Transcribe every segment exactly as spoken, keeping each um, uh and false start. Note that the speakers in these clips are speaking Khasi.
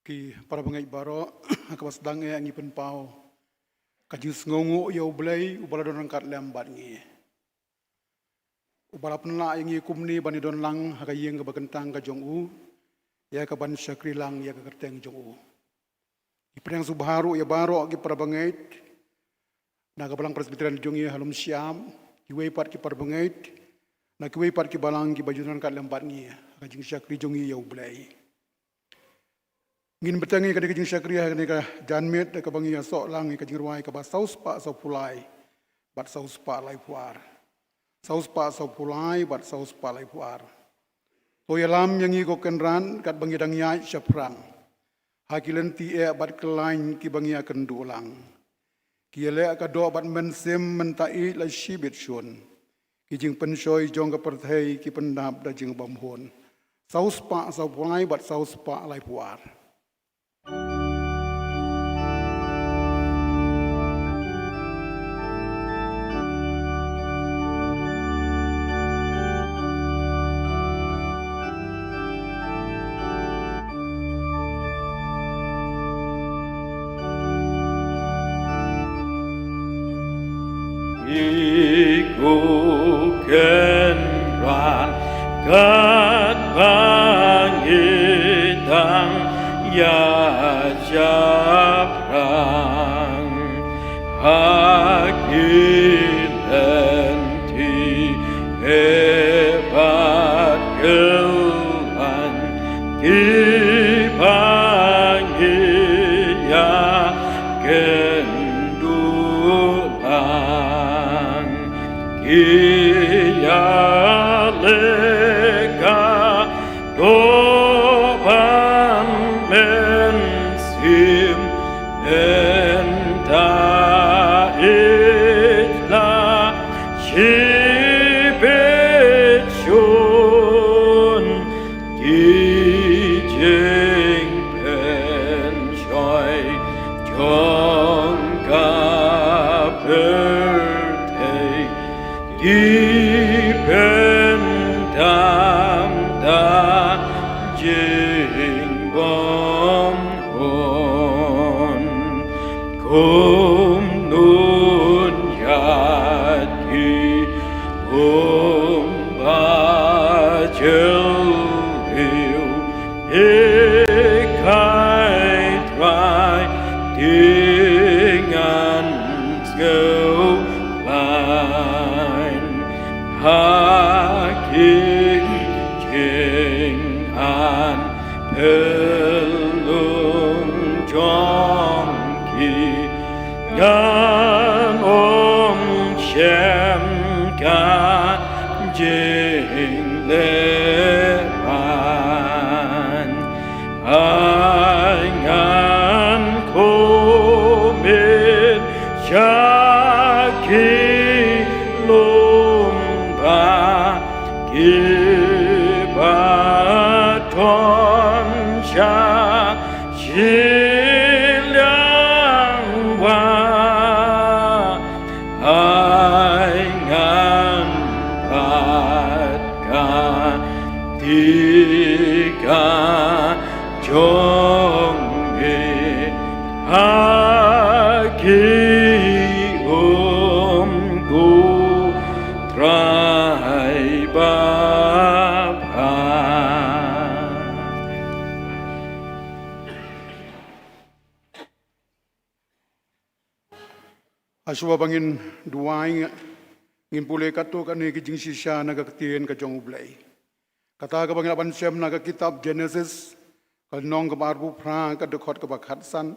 Ki para bangeit baroh, ha kaba sdang eh ngi pynpaw ka jingsngewnguh ïa U Blei uba la don ryngkat lem bad ngi, uba la pynlah ïa ngi kumne ban ïadon lang ha ka ïing kaba kyntang ka jong u, ïa kaban shakri lang ïa ka kyrteng jong u. Ngi pdiang sngewbha ruh ïa baroh ki para bangeit na ka Balang Presbyterian jong ngi ha Lumshyiap, kiwei pat ki para bangeit na kiwei pat ki balang kiba ïadon ryngkat lem bad ngi ha ka jingshakri jong ngi ïa U Blei. Ngin bteng ïa kane ka jingshakri ha kane ka janmiet da kaba ngi ïasoh lang ïa ka jingrwai kaba saw spah saw phew lai bad saw spah laiphew ar. Saw spah saw phew lai bad saw spah laiphew ar. To ïalam ïa ngi ko Kynrad katba ngi dang ïaid shaphrang ha ki lynti eh bad kyllaiñ kiba ngi ïakynduh lang. Ki ïaleh ka doh bad mynsiem mynta ïeit la shibit shun. Ki jingpynshoi jong ka pyrthei ki pyndap da jingbymhun. Saw spah saw phew lai bad saw spah laiphew ar. Ngi ko Kynrad katba ngi dang ïaid shaphrang ha ki lynti eh bad kyllaiñ kiba ngi ïakynduh lang. Ki ïaleh ka doh bad mynsiem mynta ïeit la shibit shun. Ki jingpynshoi jong ka pyrthei ki pyndap da jingbymhun. Kumno ïa ki kumba jylliew, eh kai Trai, te ngan sngewkhlaiñ ha ki jingan pynlong jong ki. Ngan ym shem ka jinglehrain. Ai ngan kumne sha ki lum ba kiba don sha shiliang wah. Ai ngan bat ka tika jong me ha ki um, ko Trai babha. Shuwa ba ngin duwai, ngin pule katto katne ki jingshisha na ka ktien ka jong U Blei. Kata kaba ngi lah ban shem na ka kitab Genesis, ka lynnong kaba arphew phra, ka dkhot kaba khatsan,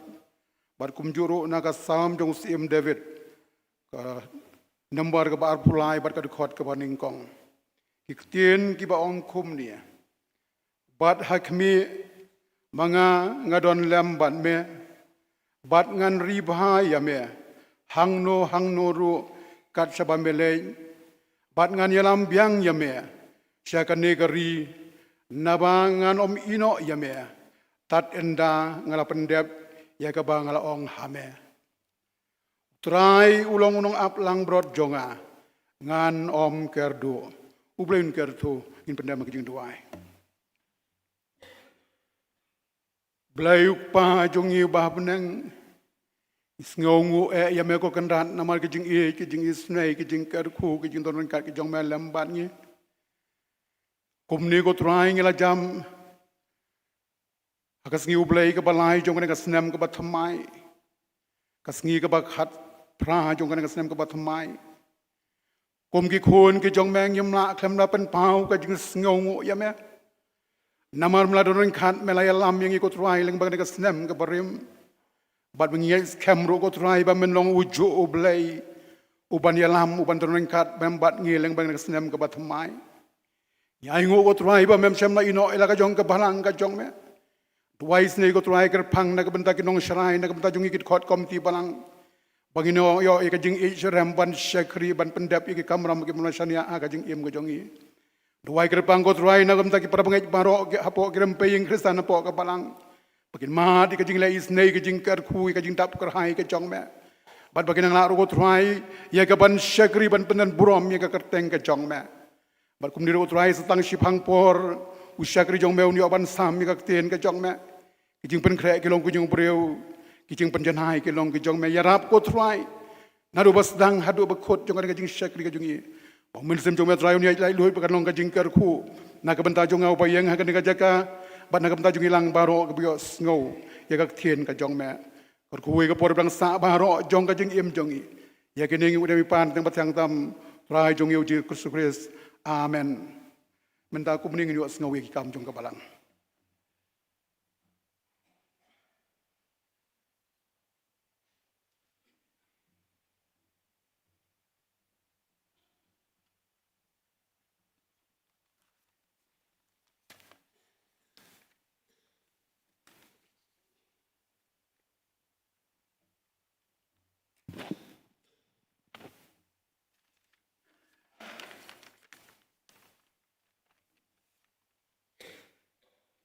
bad kumjuh ruh na ka Salm jong u Syiem David, ka number kaba arphew lai bad ka dkhot kaba nyngkong. Ki ktien kiba ong kumne: Bad ha khmih, ma nga nga don lem bad me, bad ngan ri bha ïa me hangno hangno ruh kat shaba me leit, bad ngan ïalam biang ïa me sha kane ka ri, naba ngan ym ïehnoh ïa me tad ynda nga la pyndep ïa kaba nga la ong ha me. U Trai u long u nongaplangbrot jong nga, ngan ym kyrduh. U Blei un kyrkhu. Ngin pyndem ha ka jingduwai. Blei u Kpa jong ngi uba ha bneng, ngi sngewnguh eh ïa me ko Kynrad namar ka jingïeit, ka jingisynei, ka jingkyrkhu, ka jingdon ryngkat ka jong me lem bad ngi. Kumne ko Trai ngi la jam ha ka sngi U Blei kaba lai jong kane ka snem kaba thymmai, ka sngi kaba khatphra jong kane ka snem kaba thymmai. Kum ki khun ki jong me ngim lah khlem da pynpaw ka jingsngewnguh ïa me. Namar me la don ryngkat, me la ïalam ïa ngi ko Trai lyngba kane ka snem kaba rim. Bad me ngi ngeit skhem ruh ko Trai ba men long u juh U Blei uban ïalam, uban don ryngkat bad ngi lyngba kane ka snem kaba thymmai. Ngi ainguh ko Trai ba mem shym la ïehnoh ïa la ka jong ka balang ka jong me. Duwai sngewbha ko Trai kyrpang na ka bynta ki nongsharai, na ka bynta jong ngi ki dkhot komiti balang, ba ngin ïoh ïa ka jingïeit syriem ban shakri, ban pyndep ïa ki kamram ki mano shaniah ha ka jingim ka jong ngi. Duwai kyrpang ko Trai na ka bynta ki para bangeit baroh ki hapoh ki rympei ïing Khristan hapoh ka balang, ba kin mad ïa ka jingleh isynei, ka jingkyrkhu, ïa ka jingdap kyrhai ka jong me. Bad ba kin nang lah ruh ko Trai ïa ka ban shakri, ban pyndon burom ïa ka kyrteng ka jong me. Bad kumne ruh ko Trai, sa tang shiphang por u shakri jong me un ïoh ban sam ïa ka ktien ka jong me. Ki jingpynkhreh ki long ki jong u briew, ki jingpynjanai ki long ki jong me. Ïarap ko Trai naduh ba sdang haduh ba kut jong ka jingshakri ka jong ngi. Ba u mynsiem jong me Trai un ïaid laitluid ba kan long ka jingkyrkhu na ka bynta jong nga uba ïeng ha kane ka jaka, bad na ka bynta jong ngi lang baroh kiba ïohsngew ïa ka ktien ka jong me. Kyrkhu ïa ka por ba dang sah baroh jong ka jingim jong ngi. Ïa kine ngi ïoh ban pan tang ba thiang tam Trai jong ngi U Jisu Khrist. Amen. Mynta kumne ngin ïohsngew ïa ki kam jong ka balang.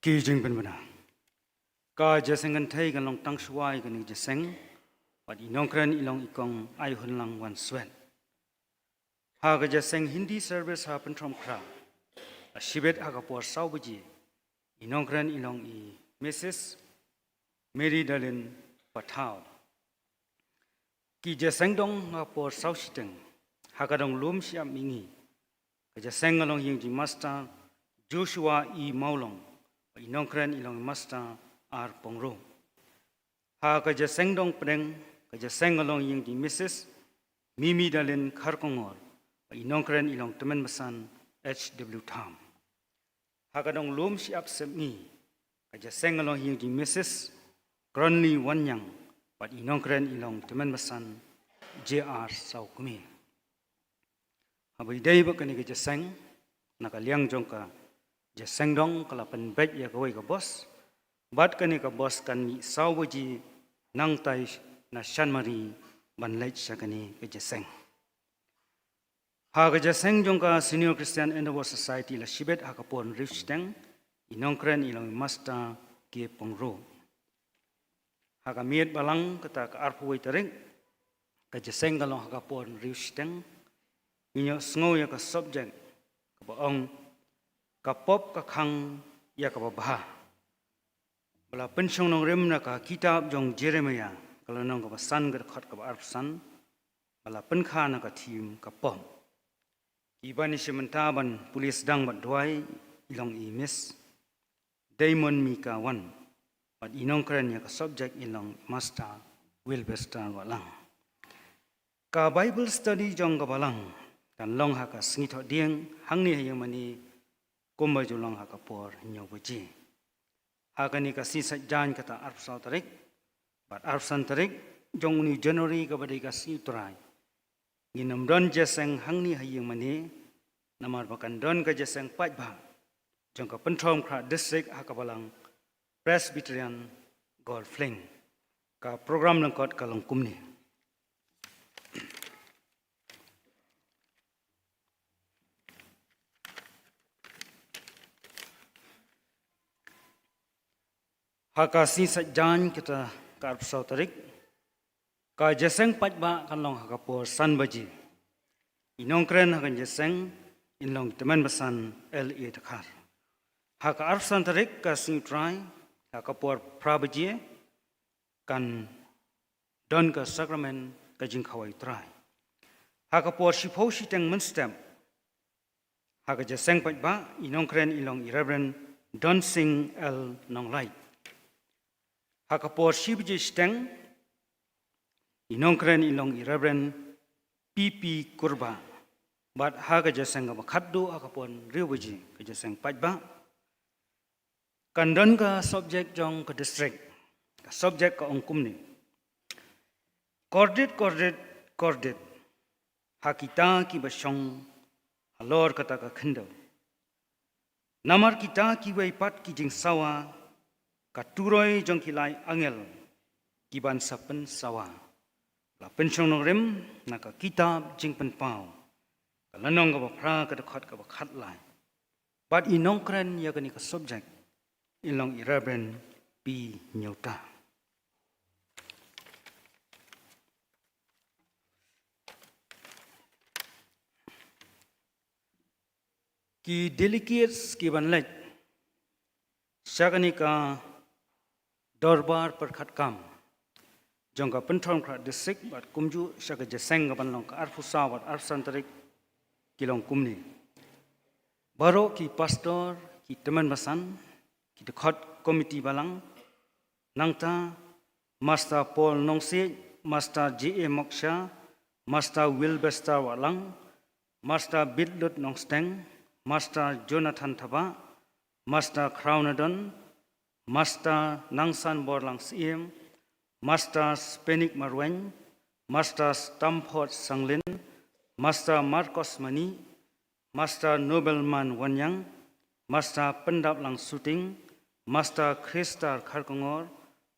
Ki jingpynbna. Ka jingïaseng kynthei kan long tang shuwa ïa kane ka jingïaseng, bad i nongkren i long i Kong Aihunlang Wanswet. Ha ka jingïaseng Hindi service ha Pynthorumkhrah, la shibit ha ka por saw baje, i nongkren i long i Missus Mary Darlene Pathaw. Ki jingïaseng dong ha ka por saw shiteng, ha ka dong lum shyiap mihngi. Ka jingïaseng ka long ha ïing jong i Master Joshua E Mawlong, bad i nongkren i long i Master R Pyngrope. Ha ka jingïaseng dong pdeng, ka jingïaseng ka long ha ïing jong i Missus Mimi Darlene Kharkongor, bad i nongkren i long Tymmen Basan H W Tham. Ha ka dong lum shyiap sepngi, ka jingïaseng ka long ha ïing jong i Missus Kronli Wanniang, bad i nongkren i long Tymmen Basan J R Sawkmie. Haba ïadei bad kane ka jingïaseng, na ka liang jong ka jingïaseng dong ka la pynbeit ïa kawei ka bos, bad kane ka bos kan mih saw baje nangtai na Chanmari ban leit sha kane ka jingïaseng. Ha ka jingïaseng jong ka Senior Christian Endeavour Society la shibit ha ka por hynriew shiteng, i nongkren i long i Master K Pyngrope. Ha ka miet balang kata ka arphew wei tarik, ka jingïaseng ka long ha ka por hynriew shiteng, ngin ïohsngew ïa ka subject kaba ong, Ka Pop Ka Khang ïa Kaba Bha. Ba la pynshong nongrim na ka kitab jong Jeremiah, ka lynnong kaba san, ka dkhot kaba arphew san, ba la pynkha na ka theme Ka Pop. Kiba ngi shim bynta ban pule sdang bad duwai i long i Miss Diamond Mika Wan, bad i nongkren ïa ka subject i long Master Wilbester Wahlang. Ka Bible study jong ka balang kan long ha ka sngi Thohdieng hangne ha ïing mane, kumba ju long ha ka por hynñiew baje. Ha kane ka sngi Saitjaiñ kata arphew saw tarik bad arphew san tarik jong une u January kaba dei ka sngi U Trai, ngin ym don jingïaseng hangne ha ïing mane, namar ba kan don ka jingïaseng paidbah jong ka Pynthorumkhrah District ha ka balang Presbyterian Golf Link. Ka program lyngkot ka long kumne. Ha ka sngi Saitjaiñ kata ka arphew saw tarik, ka jingïaseng paidbah kan long ha ka por san baje. I nongkren ha ka jingïaseng in long Tymmen Basan L A Dkhar. Ha ka arphew san tarik ka sngi U Trai, ha ka por phra baje kan don ka sakramen ka jingkhawai Trai. Ha ka por shiphew shiteng mynstep, ha ka jingïaseng paidbah, i nongkren i long i Reverend Don Singh L Nonglait. Ha ka por shi baje shiteng, i nongkren i long i Reverend P P Kurbah. Bad ha ka jingïaseng kaba khatduh ha ka por hynriew baje, ka jingïaseng paidbah, kan don ka subject jong ka district. Ka subject ka ong kumne: Kordit, kordit, kordit ha kita kiba shong halor kata ka khyndew. Namar kita kiwei pat ki jingsawa, ka turoi jong ki lai angel ki ban sa pynsawa. La pynshong nongrim na ka kitab Jingpynpaw, ka lynnong kaba phra, ka dkhot kaba khatlai. Bad i nongkren ïa kane ka subject i long i Reverend P Nyuta. Ki delegates ki ban leit sha kane ka dorbar pyrkhat kam jong ka Pynthorumkhrah District bad kumjuh sha ka jingïaseng ka ban long ka arphew saw bad arphew san tarik ki long kumne: Baroh ki pastor, ki tymmen basan, ki dkhot komiti balang, nangta Master Paul Nongsiej, Master J A Moksha, Master Wilbester Wahlang, Master Bitlut Nongsteng, Master Jonathan Thabah, Master Khrawnadon, Master Nangsan Borlang Syiem, Master Spenik Marwein, Master Stamford Sanglin, Master Marcos Mani, Master Nobelman Wanyang, Master Pyndaplang Suting, Master Christar Kharkongor,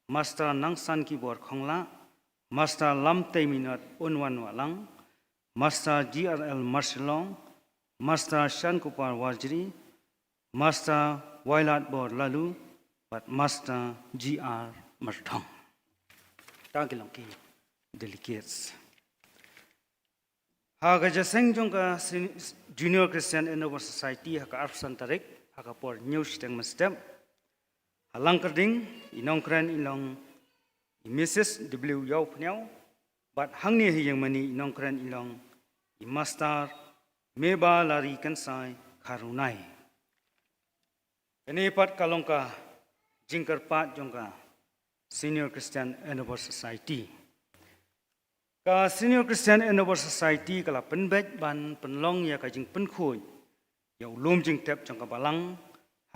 Master Nangsan Kibor Khongla, Master Lamtei Minot Unwan Wahlang, Master G R L Marshallong, Master Shankupar Warjri, Master Wailadbor Laloo, bad Master G R Mardhong. Tang ki long ki delegates. Ha ka jingïaseng jong ka Sen-, Junior Christian Endeavour Society ha ka arphew san tarik, ha ka por hynñiew shiteng mynstep, ha Langkyrding, i nongkren i long i Missus W Ïawphniaw, bad hangne ha ïing mane i nongkren i long i Master Mebalari Kynsai Kharunai. Kane pat ka long ka jingkyrpad jong ka Senior Christian Endeavour Society. Ka Senior Christian Endeavour Society ka la pynbeit ban pynlong ïa ka jingpynkhuid ïa u lum jingtep jong ka balang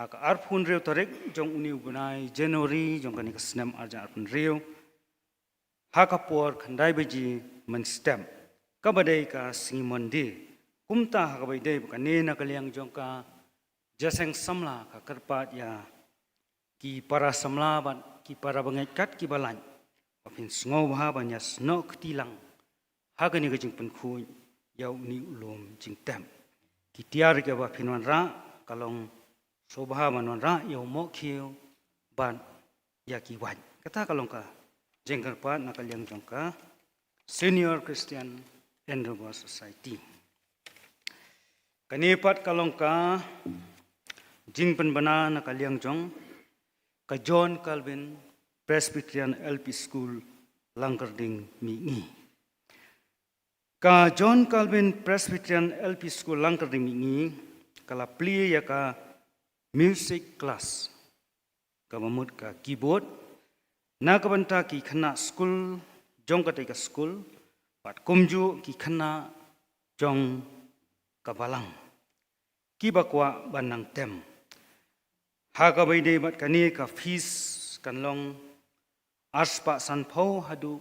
ha ka arphew hynriew tarik jong une u bnai January jong kane ka snem arhajar arphew hynriew, ha ka por khyndai baje mynstep, kaba dei ka sngi Monday. Kumta ha kaba ïadei bad kane, na ka liang jong ka jingïaseng samla, ka kyrpad ïa ki para samla bad ki para bangeit kat kiba lait, ba phin sngewbha ban ïasnoh kti lang ha kane ka jingpynkhuid ïa une u lum jingtep. Ki tiar kiba phin wanrah ka long sngewbha ban wanrah ïa u mohkhiew bad ïa ki wait. Kata ka long ka jingkyrpad na ka liang jong ka Senior Christian Endeavour Society. Kane pat ka long ka jingpynbna na ka liang jong ka John Calvin Presbyterian L P School, Langkyrding, Mihngi. Ka John Calvin Presbyterian L P School, Langkyrding, Mihngi, ka la plie ïa ka music class, kaba mut ka keyboard, na ka bynta ki khynnah skul jong katei ka skul, bad kumjuh ki khynnah jong ka balang kiba kwah ban nang tem. Ha kaba ïadei bad kane, ka fees kan long arspah sanphew haduh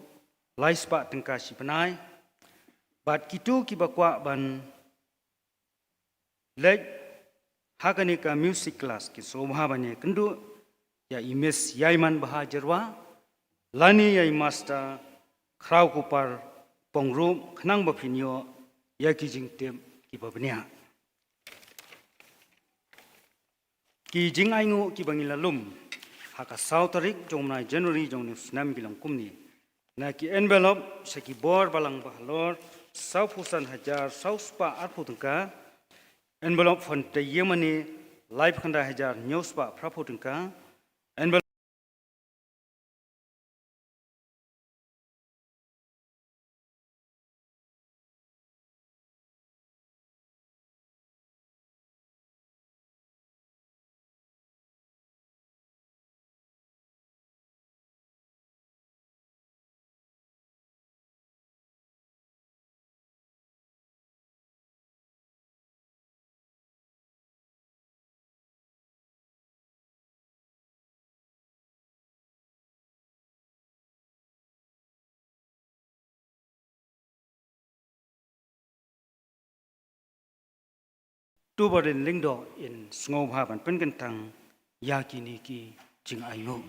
laispah tyngka shi bnai. Bad kito kiba kwah ban leit ha kane ka music class, ki sngewbha ban ïakynduh ïa i Miss Ïaimanbha Jyrwa lane ïa i Master Khrawkupar Pongrup, khnang ba phin ïoh ïa ki jingtip kiba bniah. Ki jingainguh kiba ngi la lum ha ka saw tarik jong u bnai January jong une u snem ki long kumne: na ki envelope sha ki bor balang ba halor sawphew san hajar sawspah arphew tyngka, envelope phone tei ïing mane laiphew khyndai hajar hynñiewspah phraphew tyngka, envelope to Bah Rin Lyngdoh in sngewbha ban pynkyntang ïa kine ki jingainguh.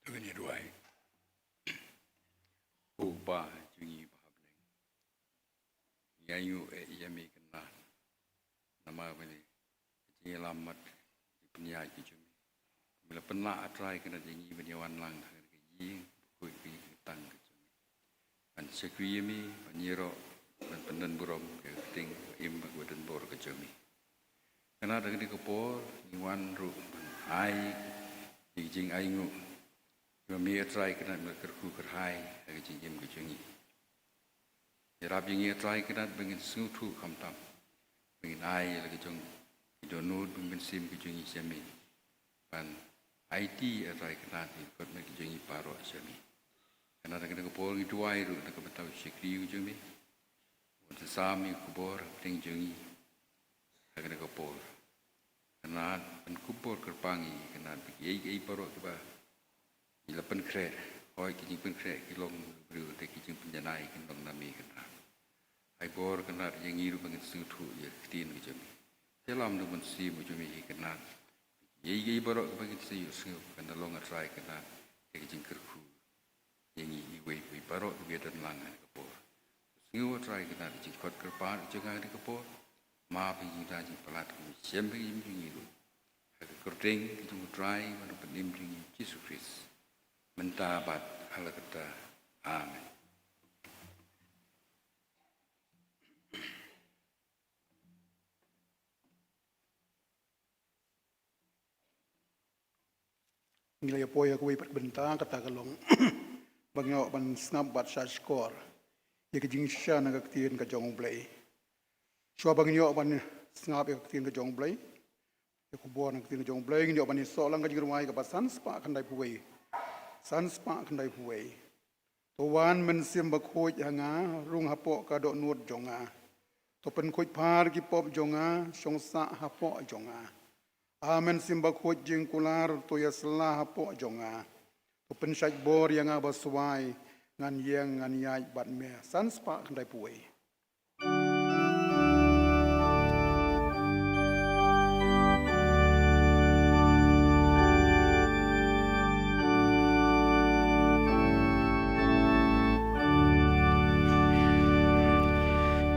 To ngin ïa duwai. Ko Kpa jong ngi ba ha bneng, ngi ainguh eh ïa me Kynrad namar ba ka jingïalam bad ka jingpynïaid ka jong me, me la pynlah, ah Trai Kynrad, ïa ngi ban ïawan lang ha kane ka ïing bakhuid, ka ïing tang ka jong me, ban shakri ïa me, ban ïaroh, ban pyndonburom ïa ka kyrteng im bad ka donbor ka jong me. Kynrad, ha kane ka por ngi wan ruh ban ai ïa ki jingainguh kiba me, ah Trai Kynrad, me la kyrkhu kyrhai ha ka jingim ka jong ngi. Ïarap ïa ngi, ah Trai Kynrad, ba ngin sngewthuh khamtam, ba ngin ai ïa la ka jong ki dohnud bad ki mynsiem ki jong ngi sha me, ban aiti, ah Trai Kynrad, ïa ki khun ki jong ngi baroh sha me. Kynrad, ha kane ka por ngi duwai ruh na ka bynta u shakri ka jong me, un sa sam ïa ka khubor hapdeng jong ngi ha kane ka por. Kynrad, pynkupbor kyrpang ïa ngi Kynrad, ba kiei kiei baroh kiba Ngi la pynkhreh, hooid ki jingpynkhreh ki long briew, te ki jingpynjanai kin long na me Kynrad. Ai bor Kynrad ïa ngi ruh ba ngin sngewthuh ïa ka ktien ka jong me. Te lam da u Mynsiem jong me hi Kynrad. Ïa, ïa baroh kaba ngin sa ïohsngew kan da long, A Trai Kynrad, ïa ka jingkyrkhu ïa ngi iwei pa iwei baroh kiba ïadon lang ha kane ka por. Sngew, A Trai Kynrad, ïa ka jingkhot kyrpad jong nga ha kane ka por. Map ïa ka jingthaw jingpalat, ka mynsiem ka jong ngi ruh ha ka kyrteng ka jong U Trai bad U Nongpynim jong ngi Jisu Khrist, mynta bad ha la katta. Amen. Ngi la ïa poi ha kawei pat ka bynta, kata ka long ba ngi ïoh ban sngap bad shahshkor ïa ka jingshisha na ka ktien ka jong U Blei. Shuwa ba ngin ïoh ban sngap ïa ka ktien ka jong U Blei, ïa ka khubor na ka ktien ka jong U Blei, ngin ïoh ban ïasoh lang ka jingrwai kaba san spah khyndai phew wei. San spah khyndai phew wei. To wan Mynsiem Bakhuid ha nga, rung hapoh ka dohnud jong nga. To pynkhuid phar ki pop jong nga, shong sah hapoh jong nga. A Mynsiem Bakhuid jingkular, to ïasylla hapoh jong nga. To pynshait bor ïa nga baswai, ngan ïeng ngan ïaid bad me. San spah khyndai phew wei.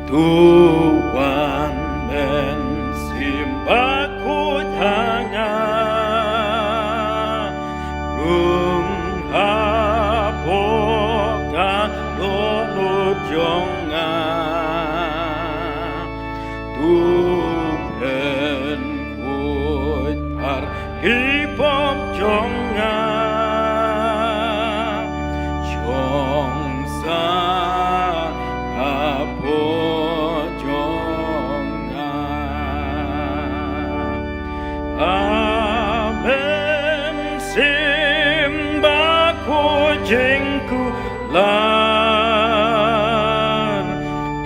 To wan Mynsiem Bakhuid ha nga, rung hapoh ka dohnud jong nga. To pynkhuid phar ki pop jong nga, shong sah hapoh jong nga. A Mynsiem Bakhuid jingkular,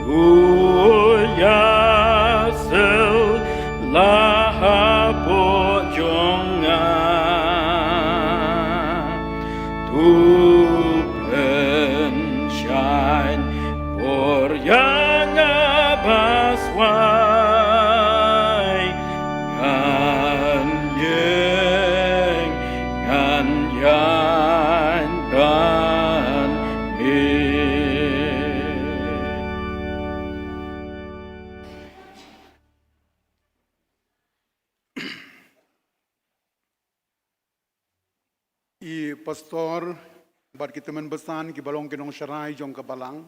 to ïasylla hapoh jong nga. To pynshait bor ïa nga baswai, ngan ïeng ngan ïaid bad me. I pastor bad ki tymmen basan kiba long ki nongsharai jong ka balang,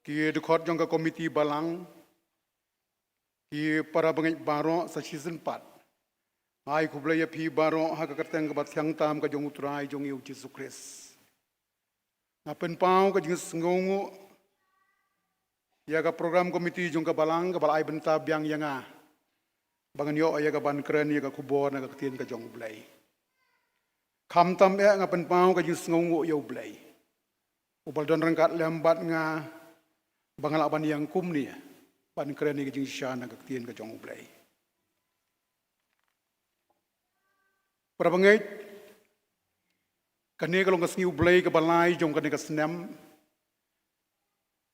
ki dkhot jong ka komiti balang, ki para bangeit baroh sa shisien pat, nga ai khublei ïa phi baroh ha ka kyrteng kaba thiang tam ka jong U Trai jong ngi U Jisu Khrist. Nga pynpaw ka jingsngewnguh ïa ka program committee jong ka balang kaba la ai bynta biang ïa nga ba ngan ïoh ïa ka ban kren ïa ka khubor na ka ktien ka jong U Blei. Khamtam eh nga pynpaw ka jingsngewnguh ïa U Blei uba la don ryngkat lem bad nga ba nga lah ban ïeng kumne ban kren ïa ka jingshisha na ka ktien ka jong U Blei. Para bangeit, kane ka long ka sngi U Blei kaba lai jong kane ka snem.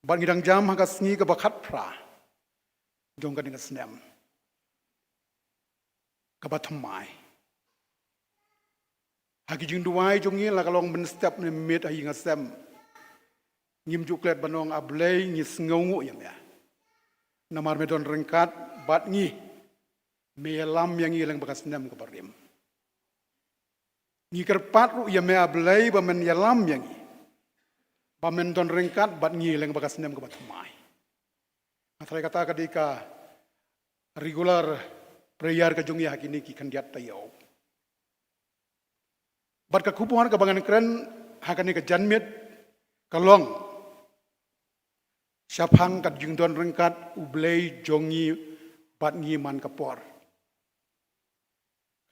Bad ngi dang jam ha ka sngi kaba khatphra jong kane ka snem kaba thymmai. Ha ki jingduwai jong ngi la ka long mynstep ne mynmiet ha ïing ha sem. Ngim ju klet ban ong, A Blei, ngi sngewnguh ïa me. Namar me don ryngkat bad ngi. Me ïalam ïa ngi lyngba ka snem kaba rim. Ngi kyrpad ruh ïa me A Blei ba men ïalam ïa ngi, ba men don ryngkat bad ngi lyngba ka snem kaba thymmai. Nga tharai kata ka dei ka regular prayer ka jong ngi ha kine ki khyndiat taïew. Bad ka khubor kaba ngan kren ha kane ka janmiet ka long shaphang ka jingdon ryngkat U Blei jong ngi bad ngi man ka por.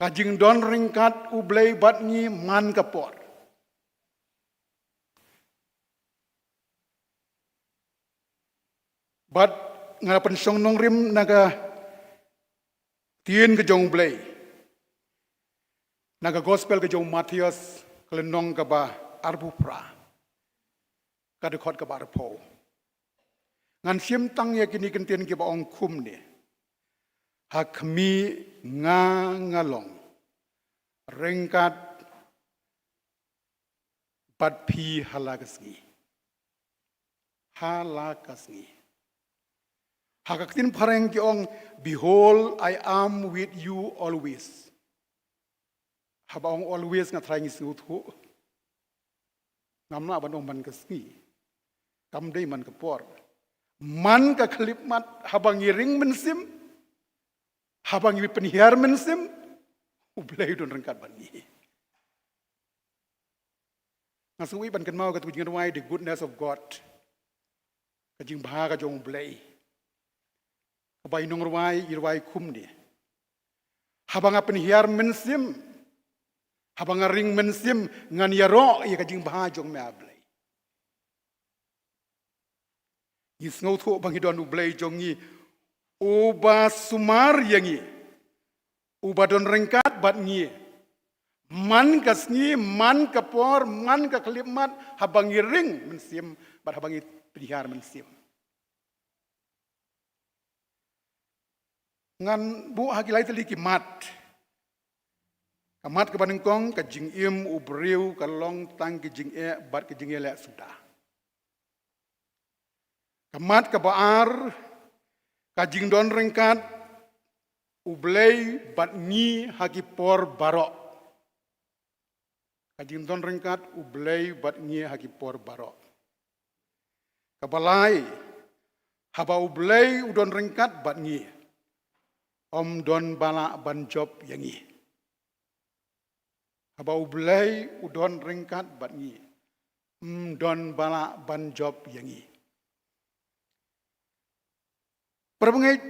Ka jingdon ryngkat U Blei bad ngi man ka por. Bad nga la pynshong nongrim na ka ktien ka jong U Blei. Na ka gospel ka jong u Mathaios, ka lynnong kaba arphew phra, ka dkhot kaba arphew. Ngan shim tang ïa kine ki kyntien kiba ong kumne: Ha khmih nga nga long ryngkat bad phi ha la ka sngi. Ha la ka sngi. Ha ka ktien phareng ki ong, "Behold, I am with you always." Haba ong always, nga tharai ngi sngewthuh. Ngam lah ban ong man ka sngi. Kam dei man ka por. Man ka khyllipmat, haba ngi ring mynsiem, haba ngi pynhiar mynsiem, U Blei u don ryngkat bad ngi. Nga sngew ban kynmaw katto ka jingrwai, The Goodness of God. Ka jingbha ka jong U Blei. Kaba i nongrwai i rwai kumne: Haba nga pynhiar mynsiem, haba nga ring mynsiem, ngan ïaroh ïa ka jingbha jong me, A Blei. Ngi sngewthuh ba ngi don U Blei jong ngi, uba sumar ïa ngi, uba don ryngkat bad ngi man ka sngi, man ka por, man ka khyllipmat, haba ngi ring mynsiem bad haba ngi pynhiar mynsiem. Ngan buh ha ki lai tylli ki mat. Ka mat kaba nyngkong, ka jingim u briew ka long tang ki jingeh bad ki jingïaleh suda. Ka mat kaba ar, ka jingdon ryngkat U Blei bad ngi ha ki por baroh. Ka jingdon ryngkat U Blei bad ngi ha ki por baroh. Kaba lai, haba U Blei u don ryngkat bad ngi, ym don ba lah ban jop ïa ngi. Haba U Blei u don ryngkat bad ngi, ym don ba lah ban jop ïa ngi. Para bangeit,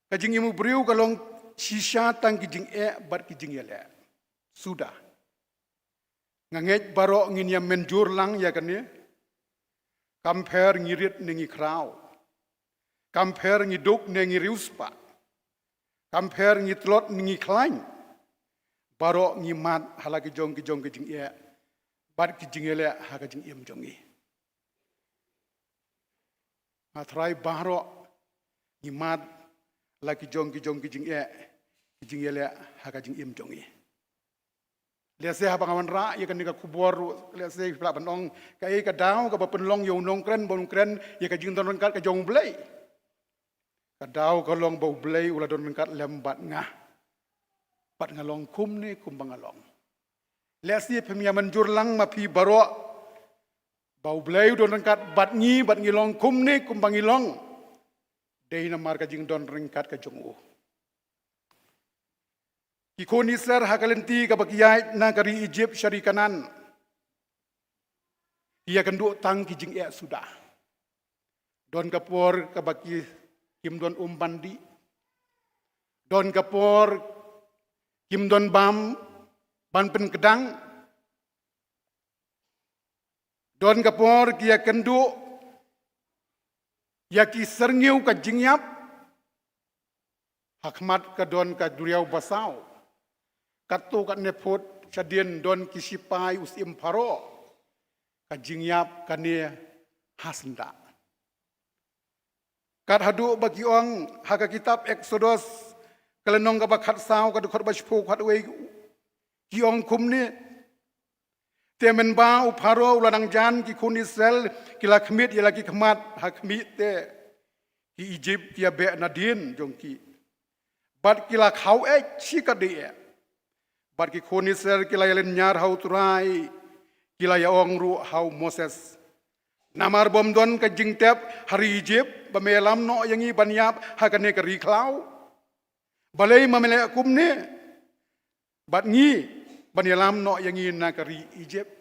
ka jingim u briew ka long shisha tang ki jingeh bad ki jingïaleh suda. Nga ngeit baroh ngin ïa mynjur lang ïa kane. Kam pher ngi rit ne ngi khraw, kam pher ngi duk ne ngi riewspah, kam pher ngi tlot ne ngi khlaiñ, baroh ngi mad ha la ki jong ki jong ki jingeh bad ki jingïaleh ha ka jingim jong ngi. Nga tharai baroh ngi mad la ki jong ki jong ki jingeh, ki jingïaleh ha ka jingim jong ngi. Lehse haba nga wanrah ïa kane ka khubor, lehse phi lah ban ong, kaei ka daw kaba pynlong ïa u nongkren ba un kren ïa ka jingdon ryngkat ka jong U Blei? Ka daw ka long ba U Blei u la don ryngkat lem bad nga, bad nga long kumne kumba nga long. Lehse phim ïa mynjur lang ma phi baroh ba U Blei u don ryngkat bad ngi, bad ngi long kumne kumba ngi long, dei namar ka jingdon ryngkat ka jong u. Ki khun Israel ha ka lynti kaba ki ïaid na ka ri Egypt sha ri Kanaan, ki ïakynduh tang ki jingeh suda. Don ka por kaba ki, kim don um ban dih. Don ka por kim don bam ban pynkdang. Don ka por ki ïakynduh ïa ki syrngiew ka jingïap. Ha khmat ka don ka duriaw basaw. Katto katne phut shadien don ki sipai u syiem Pharaoh. Ka jingïap kane ha syndah. Kat haduh ba ki ong ha ka kitab Eksodos, ka lynnong kaba khatsaw, ka dkhot ba shiphew khatwei, ki ong kumne: Te mynba u Pharaoh u la nang jan, ki khun Israel ki la khmih ïa la ki khmat ha khmih te ki Egypt ki ïa beh nadien jong ki. Bad ki la khaw eh shi katdei eh. Bad ki khun Israel ki la ïalynñiar ha U Trai, ki la ïa ong ruh ha u Moses: Namar bym don ka jingtep ha ri Egypt ba me ïalam noh ïa ngi ban ïap ha kane ka ri khlaw. Balei ma me leh kumne bad ngi ban ïalam noh ïa ngi na ka ri Egypt?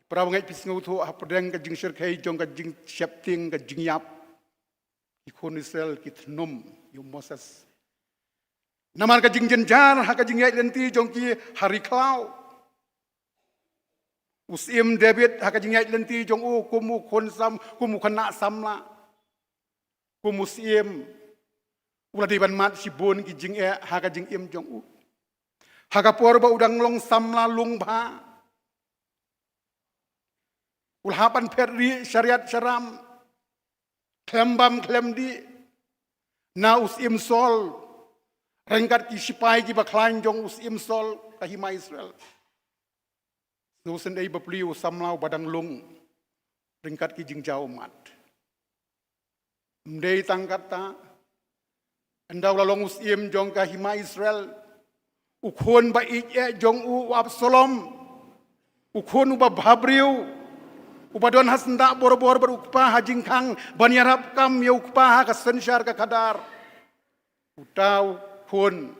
Para bangeit, phi sngewthuh hapdeng ka jingshyrkhei jong ka jingsheptieng ka jingïap, ki khun Israel ki thnum ïa u Moses. Namar ka jingjynjar ha ka jingïaid lynti jong ki ha ri khlaw. U syiem David ha ka jingïaid lynti jong u kum u khun sam, kum u khynnah samla, kum u syiem, U la dei ban mad shibun ki jingeh ha ka jingim jong u. Ha ka por ba u dang long samla lung bha, u la hap ban phet rieh shariat sharam, khlem bam khlem dih, na u syiem Saul, ryngkat ki sipai kiba khlaiñ jong u syiem Saul ka hima Israel. Sngewsynei bapli u samla uba dang lung ryngkat ki jingjaw ummat. Ym dei tang katta, ynda u la long u syiem jong ka hima Israel, u khun ba ïeit eh jong u, u Absalom, u khun uba bhabriew, uba don ha syndah borabor bad u kpa ha jingkhang ban ïarap kam ïa u kpa ha ka synshar ka khadar. Uta u khun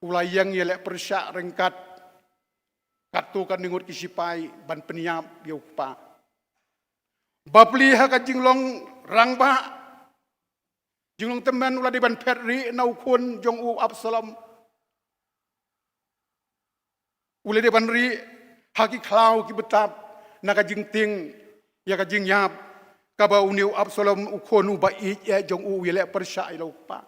u la ïeng ïaleh pyrshah ryngkat katto katne ngut ki sipai ban pynïap ïa u kpa. Bapli ha ka jinglong rangbah, jinglong tymmen, u la dei ban phet rieh na u khun jong u Absalom. U la dei ban rieh ha ki khlaw ki btap na ka jingtieng ïa ka jingïap kaba une u Absalom u khun uba ïeit eh jong u u ïaleh pyrshah ïa la u kpa.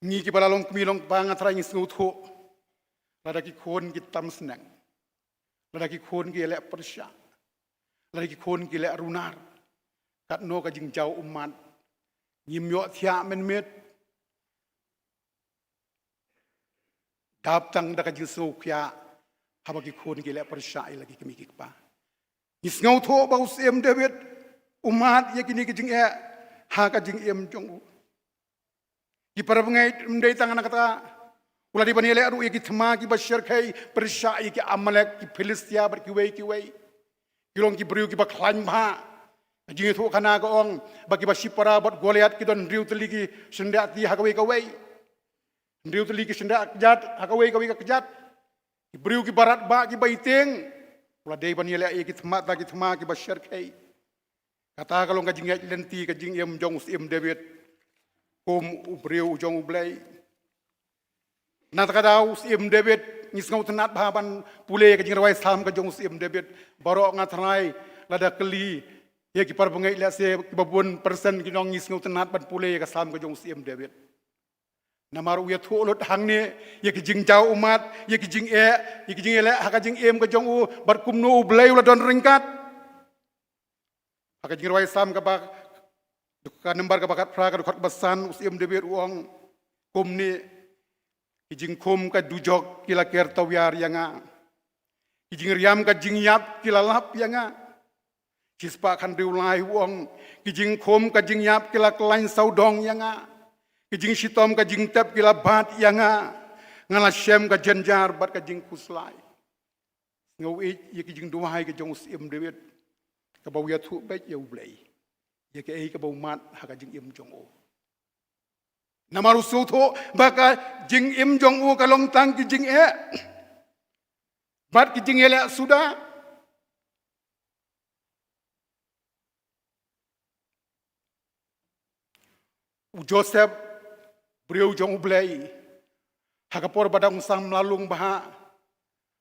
Ngi kiba la long kmie long kpa, nga tharai ngi sngewthuh, lada ki khun ki tam sneng, lada ki khun ki ïaleh pyrshah, lada ki khun ki leh runar, katno ka jingjaw ummat. Ngim ïoh thiah mynmiet, dap tang da ka jingsngewkhia haba ki khun ki leh pyrshah ïa la ki kmie ki kpa. Ngi sngewthuh ba u syiem David u mad ïa kine ki jingeh ha ka jingim jong u. Ki parabangeit, ym dei tang na kata, u la dei ban ïaleh ruh ïa ki thma kiba shyrkhei pyrshah ïa ki Amalek, ki Philistia bad kiwei kiwei. Ki long ki briew kiba khlaiñ bha. Ka jingïathuhkhana ka ong ba kiba shipara bad Goliath ki don hynriew tylli ki shynriah ti ha kawei kawei, hynriew tylli ki shynriah kjat ha kawei kawei ka kjat. Ki briew kiba radbah, kiba ïtieng. U la dei ban ïaleh ïa ki thma, ta ki thma kiba shyrkhei. Kata ka long ka jingïaid lynti ka jingim jong u syiem David kum u briew u jong U Blei. Na kata ka daw u syiem David, ngi sngewtynnat bha ban pule ka jingrwai Salm ka jong u syiem David. Baroh nga tharai lada kylli ïa ki parabangeit, lehse kiba bun persen ki nong ngi sngewtynnat ban pule ïa ka Salm ka jong u syiem David. Namar u ïathuh lut hangne ïa ki jingjaw ummat, ïa ki jingeh, ïa ki jingeh leh ha ka jingim ka jong u, bad kumno U Blei u la don ryngkat. Ha ka jingrwai Salm kaba, ka nambar kaba khatphra, ka dkhot kaba san, u syiem David u ong kumne: Ki jingkhum ka dujok ki la ker tawiar ïa nga. Ki jingriam ka jingïap ki la lap ïa nga. Shispah khathynriew lai u ong: Ki jingkhum ka jingïap ki la khlaiñ sawdong ïa nga. Ki jingshitom ka jingtep ki la bat ïa nga. Nga la shem ka jynjar bad ka jingkhuslai. Sngewbha ïa ki jingduwai ka jong u syiem David, kaba u ïathuh beit ïa U Blei ïa kaei kaba u mad ha ka jingim jong u. Namar u sngewthuh ba ka jingim jong u ka long tang ki jingeh bad ki jingeh leh suda. U Joseph, briew jong U Blei, ha ka por ba dang samla lung bha,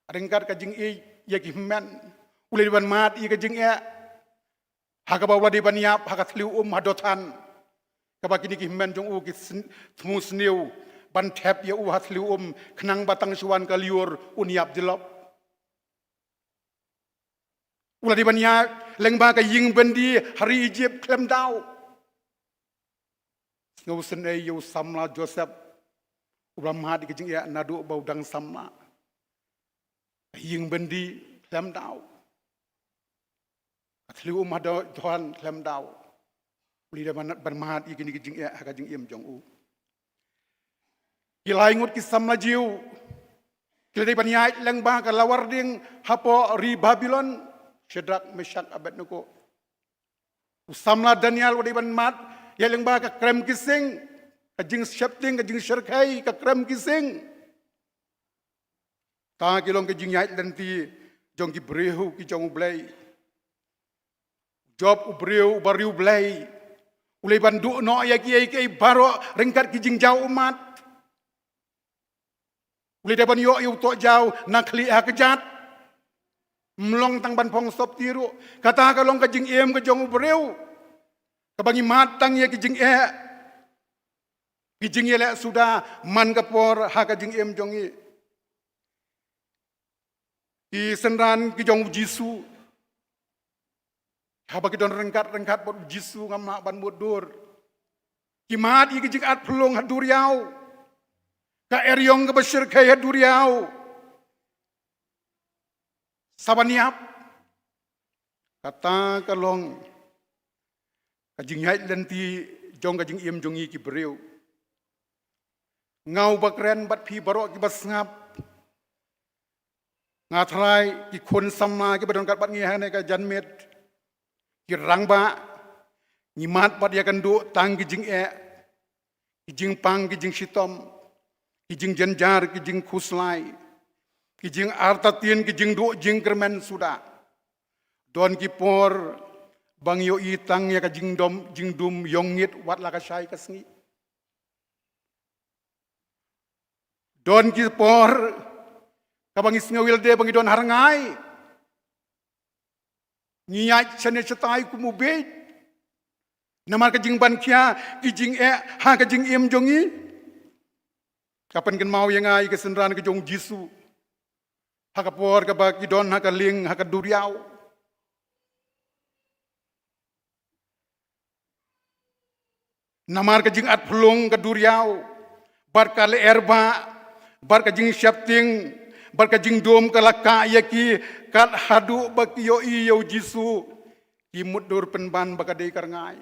ryngkat ka jingïeit ïa ki hynmen, u la dei ban mad ïa ka jingeh. Ha kaba u la dei ban ïap ha ka thliew um ha Dothan, kaba kine ki hynmen jong u ki sn-, thmu sniew ban thep ïa u ha thliew um, khnang ba tang shu wan ka lyiur un ïap jyllop. U la dei ban ïaid lyngba ka ïing byndi ha ri Ijipt khlem daw. Sngewbha sngewsynei ïa u samla Joseph, u la mad ïa ka jingeh naduh ba u dang samla. Ka ïing byndi khlem daw. Ka thliew um ha Dothan khlem daw. U la dei ban, ban mad ïa kine ki jingeh ha ka jingim jong u. Ki lai ngut ki samla Jiw ki la dei ban ïaid lyngba ka lawar ding hapoh ri Babilon, Shadrak, Meshak, Abednego. U samla Daniel u la dei ban mad ïaid lyngba ka krem ki sing, ka jingsheptieng, ka jingshyrkhei ka krem ki sing. Ta ki long ka jingïaid lynti jong ki briew ki jong U Blei. Job, u briew uba riewblei, u la dei ban duh noh ïa kiei kiei baroh ryngkat ki jingjaw ummat. U la dei ban ïoh ïa u tohjaw na khlieh ha kjat. Ym long tang ban phong sopti ruh. Kata ka long ka jingim ka jong u briew, kaba ngi mad tang ïa ki jingeh. Ki jingïaleh suda man ka por ha ka jingim jong ngi. Ki synran ki jong u Jisu, haba ki don ryngkat ryngkat bad u Jisu, ngam lah ban mutdur. Ki mad ïa ki jingat phyllung ha duriaw. Ka eriong kaba shyrkhei ha duriaw. Sa ban ïap. Kata ka long ka jingïaid lynti jong ka jingim jong ngi ki briew. Nga uba kren bad phi baroh kiba sngap. Nga tharai ki khun samla kiba don kat bad ngi hangne ka janmiet, ki rangbah, ngi mad bad ïakynduh tang ki jingeh, ki jingpang, ki jingshitom, ki jingjynjar, ki jingkhuslai, ki jingartatien, ki jingduh jingkyrmen suda. Don ki por ba ngi ïohi tang ïa ka jingdum, jingdum ïongngit wat la ka shai ka sngi. Don ki por kaba ngi sngew ïa lade ba ngi don ha rngai. Ngi ïaid shane shatai kum u bieit. Namar ka jingban khia ki jingeh ha ka jingim jong ngi. Ka pynkynmaw ïa nga ïa ka synran ka jong u Jisu. Ha ka por kaba ki don ha ka lieng, ha ka duriaw. Namar ka jingat phyllung ka duriaw, bad ka lyer bah, bad ka jingsheptieng, bad ka jingdum ka la kah ïa ki, kat haduh ba ki ïohi ïa u Jisu, ki mutdur pynban ba ka dei ka rngai.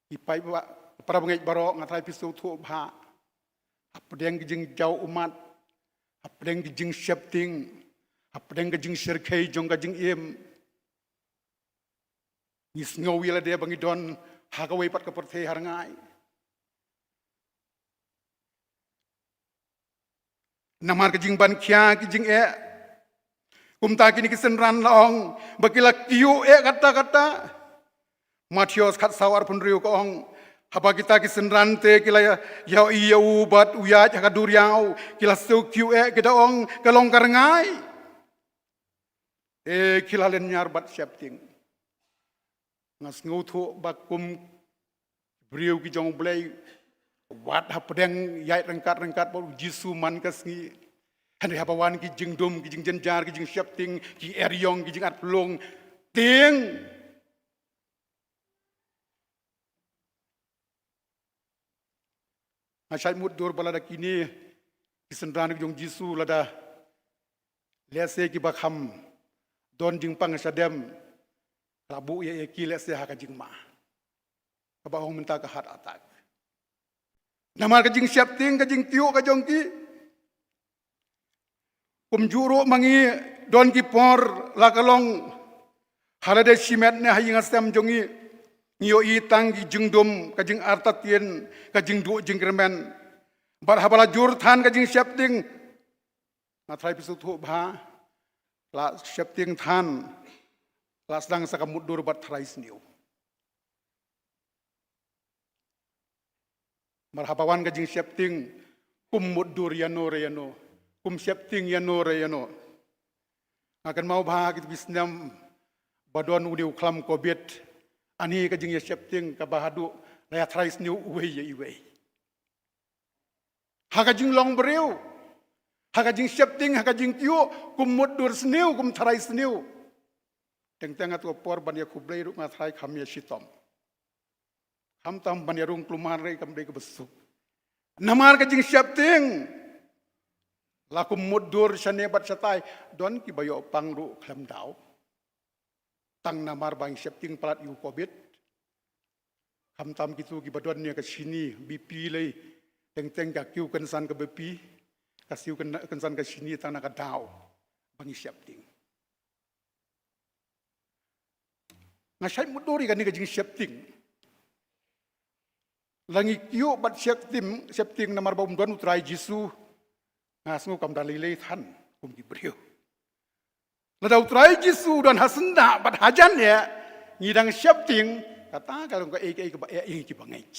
Ki paidbah, para bangeit baroh, nga tharai phi sngewthuh bha. Hapdeng ki jingjaw ummat, hapdeng ki jingsheptieng, hapdeng ka jingshyrkhei jong ka jingim. Ngi sngew ïa lade ba ngi don ha kawei pat ka pyrthei ha rngai. Namar ka jingban khia ki jingeh. Kumta kine ki synran la ong ba ki la kyiuh eh katta katta. Mathaios khatsaw arphew hynriew ka ong, haba kita ki synran te ki la ïa, ïa, ïa u bad u ïaid ha ka duriaw, ki la siew kyiuh eh, ki da ong, ka long ka rngai. Te ki la lynñiar bad sheptieng. Nga sngewthuh ba kum briew ki jong U Blei, wat hapdeng ïaid ryngkat ryngkat bad u Jisu man ka sngi. Hynrei haba wan ki jingdum, ki jingjynjar, ki jingsheptieng, ki eriong, ki jingat phyllung, tieng. Nga shait mutdur ba lada kine ki synran ki jong u Jisu, lada lehse kiba kham don jingpang shadem, la buh ïa, ïa ki lehse ha ka jingma, kaba ong mynta ka heart attack. Namar ka jingsheptieng, ka jingkyiuh ka jong ki. Kumjuh ruh ma ngi, don ki por la ka long ha lade shimet ne ha ïing ha sem jong ngi, ngi ïohi tang ki jingdum, ka jingartatien, ka jingduh jingkyrmen. Bad haba la jur than ka jingsheptieng, nga tharai phi sngewthuh bha, la sheptieng than, la sdang sa ka mutdur bad tharai sniew. Mar haba wan ka jingsheptieng, kum mutdur ïano re ïano, kum sheptieng ïano re ïano. Nga kynmaw bha ha kito ki snem ba don une u khlam covid, ani ka jingïasheptieng kaba haduh la ïa tharai sniew uwei ïa iwei. Ha ka jinglong briew, ha ka jingsheptieng, ha ka jingkyiuh, kum mutdur sniew, kum tharai sniew. Teng teng ha tu ka por ban ïakhublei ruh nga tharai kham ïashitom. Khamtam ban ïarung kulmar ruh kam dei kaba suk. Namar ka jingsheptieng, la kum mutdur shane bad shatai, don kiba ïoh pang ruh khlem daw. Tang namar ba ngi sheptieng palat ïa u covid. Khamtam kito kiba don ïa ka shini, B P lei, teng teng ka kiew kynsan ka B P, ka siew kyn-, kynsan ka shini tang na ka daw ba ngi sheptieng. Nga shait mutdur ïa kane ka jingsheptieng. La ngi kyiuh bad sheptieng, sheptieng namar ba um don u Trai Jisu. Nga sngew kam da lei lei than kum ki briew. Lada u Trai Jisu u don ha syndah bad hajan ïa ngi dang sheptieng, kata ka long kaei kaei kaba eh ïa ngi kiba ngeit.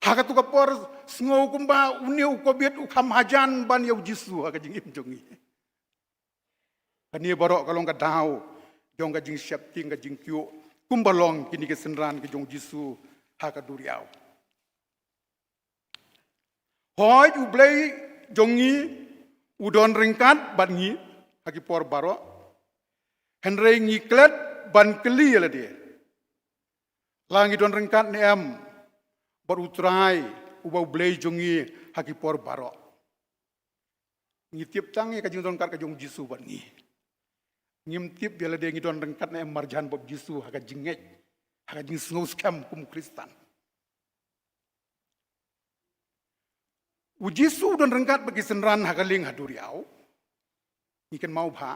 Ha katu ka por sngew kumba une u covid u kham hajan ban ïa u Jisu ha ka jingim jong ngi. Kane baroh ka long ka daw jong ka jingsheptieng, ka jingkyiuh, kumba long kine ki synran ki jong u Jisu ha ka duriaw. Hooid, U Blei jong ngi u don ryngkat bad ngi ha ki por baroh. Hynrei ngi klet ban kylli ïa lade, la ngi don ryngkat ne em bad U Trai uba U Blei jong ngi ha ki por baroh. Ngi tip tang ïa ka jingdon ryngkat ka jong u Jisu bad ngi. Ngim tip ïa lade ngi don ryngkat ne em marjan bad u Jisu ha ka jingngeit, ha ka jingsngewskhem kum u Khristan. U Jisu u don ryngkat bad ki synran ha ka lieng ha duriaw. Ngi kynmaw bha,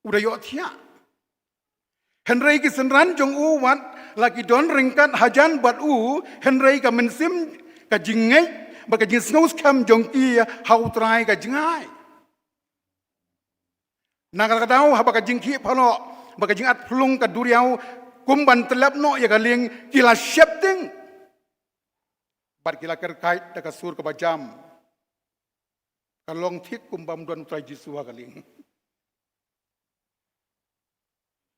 u da ïohthiah. Hynrei ki synran jong u wat la ki don ryngkat hajan bad u, hynrei ka mynsiem, ka jingngeit bad ka jingsngewskhem jong ki ha U Trai ka jngai. Na kata ka daw, haba ka jingkhih phylla, ba ka jingat phyllung ka duriaw, kum ban tyllep noh ïa ka lieng, ki la sheptieng bad ki la kyrkait da ka sur kaba jam. Ka long thik kum bym don U Trai Jisu ha ka lieng.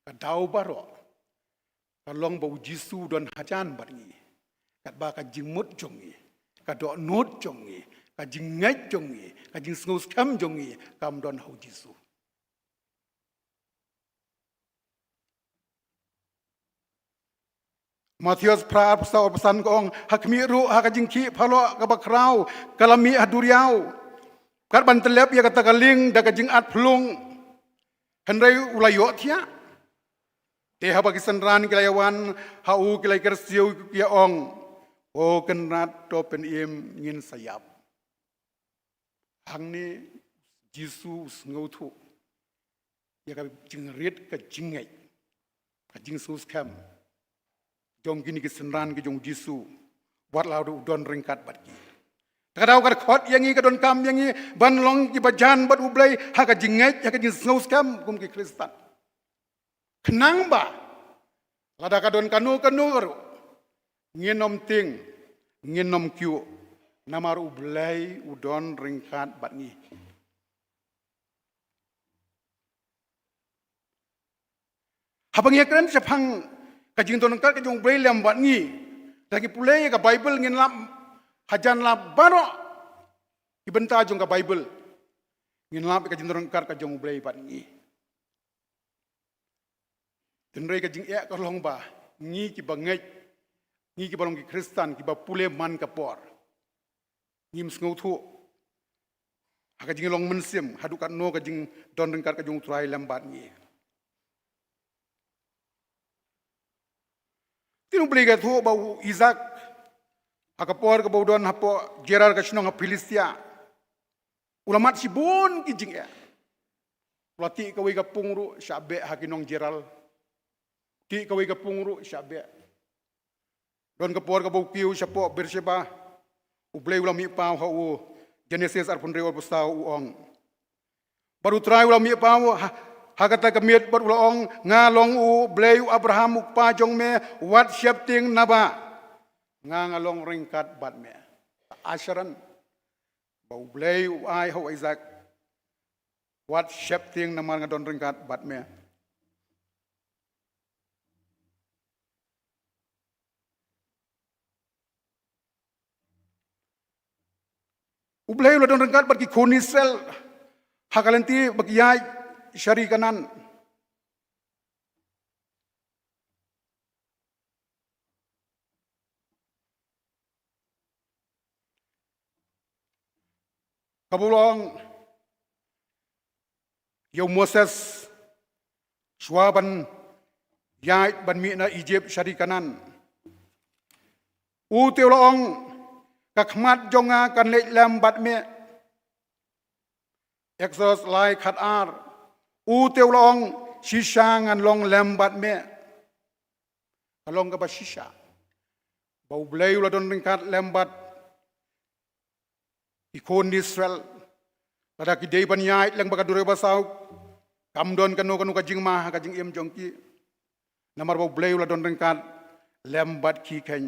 Ka daw baroh ka long ba u Jisu u don hajan bad ngi. Katba ka jingmut jong ngi, ka dohnud jong ngi, ka jingngeit jong ngi, ka jingsngewskhem jong ngi kam don ha u Jisu. Mathaios phra, arphew saw, arphew san ka ong, ha khmih ruh ha ka jingkhih phylla kaba khraw ka la mih ha duriaw, kat ban tyllep ïa kata ka lieng da ka jingat phyllung. Hynrei u la ïohthiah. Te haba ki synran ki la ïawan ha u, ki la kyrsiew, ki ïa ong, "O Kynrad, to pynim, ngin sa ïap." Hangne Jisu u sngewthuh ïa ka jingrit, ka jingngeit, ka jingsngewskhem jong kine ki synran ki jong u Jisu, wat la u don ryngkat bad ki. Te ka daw ka dkhot ïa ngi, ka donkam ïa ngi ban long kiba jan bad U Blei ha ka jingngeit, ha ka jingsngewskhem kum ki Khristan. Khnang ba lada ka don kano kano ruh, ngin ym tieng, ngin ym kyiuh, namar U Blei u don ryngkat bad ngi. Haba ngi ïakren shaphang ka jingdon ryngkat ka jong U Blei lem bad ngi, lada ngi pule ïa ka Baibl, ngin lap hajan la baroh ki bynta jong ka Baibl, ngin lap ïa ka jingdon ryngkat ka jong U Blei bad ngi. Hynrei ka jingeh ka long ba ngi kiba ngeit, ngi kiba long ki Khristan, kiba pule man ka por, ngim sngewthuh ha ka jinglong mynsiem haduh katno ka jingdon ryngkat ka jong U Trai lem bad ngi. Te U Blei u ïathuh ba u Isaak, ha ka por kaba u don hapoh Gerar, ka shnong ha Philistia, u la mad shibun ki jingeh. U la tih kawei ka pung ruh shah beh ha ki nong Gerar. Tih kawei ka pung ruh shah beh. Don ka por kaba u kiew shapoh Beersheba, U Blei u la mih paw ha u. Genesis arphew hynriew, arphew saw, u ong. Bad U Trai u la mih paw ha, ha kata ka miet bad u la ong, "Nga long U Blei u Abraham, u kpa jong me, wat sheptieng, naba nga, nga long ryngkat bad me." Assurance ba U Blei u ai ha u Isaak, "Wat sheptieng, namar nga don ryngkat bad me." U Blei u la don ryngkat bad ki khun Israel ha ka lynti ba ki ïaid sha ri Kanaan. Kaba u la ong ïa u Moses shuwa ban ïaid ban mih na Ijipt sha ri Kanaan, u te u la ong, "Ka khmat jong nga kan leit lem bad me." Exodus lai, khat ar. U te u la ong, "Shisha ngan long lem bad me." Ka long kaba shisha ba U Blei u la don ryngkat lem bad ki khun Israel. Lada ki dei ban ïaid lem bad ka duriaw basaw, kam don kano kano ka jingma ha ka jingim jong ki, namar ba U Blei u la don ryngkat lem bad ki khein.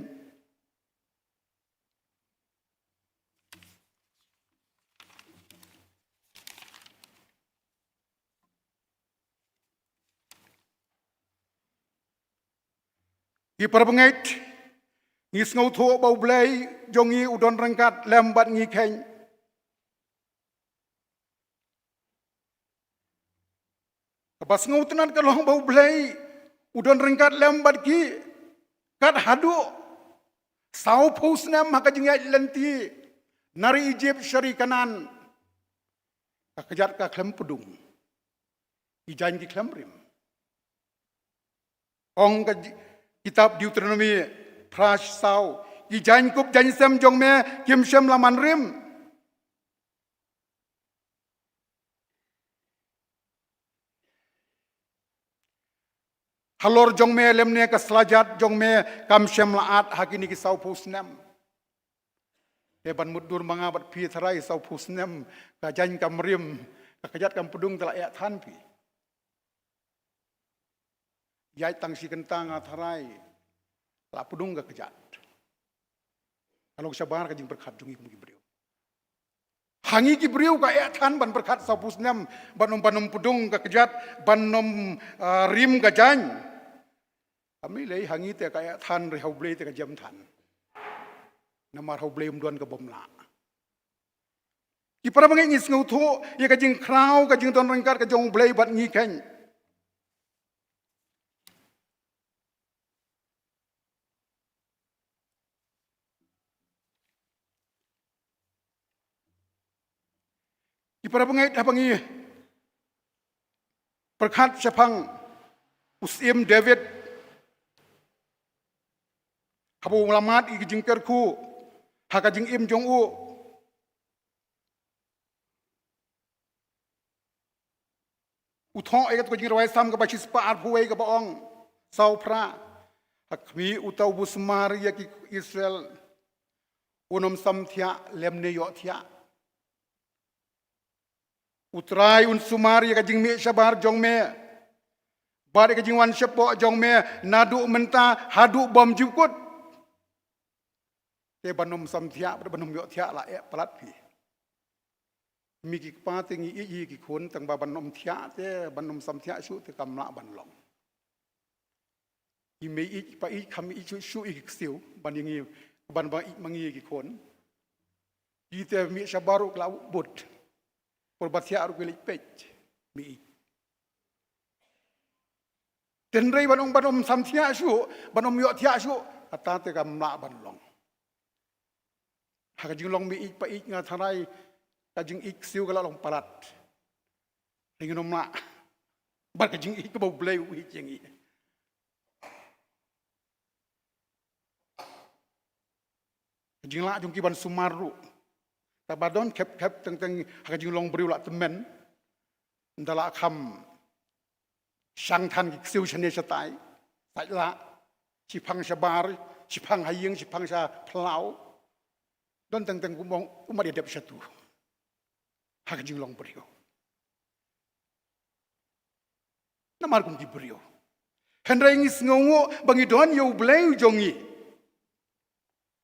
Ki para bangeit, ngi sngewthuh ba U Blei jong ngi u don ryngkat lem bad ngi kheiñ. Kaba sngewtynnat ka long ba U Blei u don ryngkat lem bad ki kat haduh sawphew snem ha ka jingïaid lynti na ri Ijipt sha ri Kanaan. Ka kjat ka khlem pdung, ki jaiñ ki khlem rim. Ong ka ji-, kitab Deuteronomi phra saw, ki jaiñ kup jaiñ sem jong me kim shym la man rim. Halor jong me lymne ka slajat jong me kam shym la at ha kine ki sawphew snem. Te ban mutdur ma nga bad phi tharai sawphew snem ka jaiñ kam rim, ka kjat kam pdung te la eh than phi. Ïaid tang shi kyntang nga tharai la pdung ka kjat. Ka long shabar ka jingpyrkhat jong ngi kum ki briew. Ha ngi ki briew ka eh than ban pyrkhat sawphew snem ban ym, ban ym pdung ka kjat, ban ym, ah, rim ka jaiñ. Kam lei ha ngi te ka eh than, hynrei ha U Blei te ka jem than. Namar ha U Blei um don ka bym lah. Ki para bangeit, ngi sngewthuh ïa ka jingkhraw ka jingdon ryngkat ka jong U Blei bad ngi kheiñ. Ki para bangeit, haba ngi pyrkhat shaphang u Syiem David, haba u la mad ïa ka jingkyrkhu ha ka jingim jong u, u thoh ïa ka jingrwai Salm kaba shispah arphew wei kaba ong, saw phra: Ha khmih uta uba sumar ïa ki Israel, un ym samthiah lymne ïohthiah. U Trai un sumar ïa ka jingmih shabar jong me bad ïa ka jingwan shapoh jong me naduh mynta haduh bymjukut. Te ban ym samthiah bad ban ym ïohthiah la eh palat phi. Ngi ki kpa te ngi ïeit ïa ki khun, tang ba ban ym thiah te, ban ym samthiah shuh te kam lah ban long. Ngi mei ïeit pa ïeit, kham ïeit shuh shuh ïa ki ksiew ban ïa ngi, ban ba ïeit ma ngi ïa ki khun. Ki te mih shabar ruh ki la bud, por ba thiah ruh ki leit peit, mih ïeit. Te hynrei ban ym, ban ym samthiah shuh, ban ym ïohthiah shuh, kata te kam lah ban long. Ha ka jinglong mih ïeit pa ïeit nga tharai ka jingïeit ksiew ka la long palat. Te ngin ym lah bad ka jingïeit kaba U Blei u ïeit ïa ngi. Ka jinglah jong ki ban sumar ruh, kaba don khep khep teng teng ha ka jinglong briew la tymmen. Ynda la kham shang than ki ksiew shane shatai, sait lah, shiphang shabar, shiphang ha ïing, shiphang sha phyllaw. Don teng teng kumba ong, u mat ïa dep shatu ha ka jinglong briew. Namar kum ki briew. Hynrei ngi sngewnguh ba ngi don ïa U Blei u jong ngi,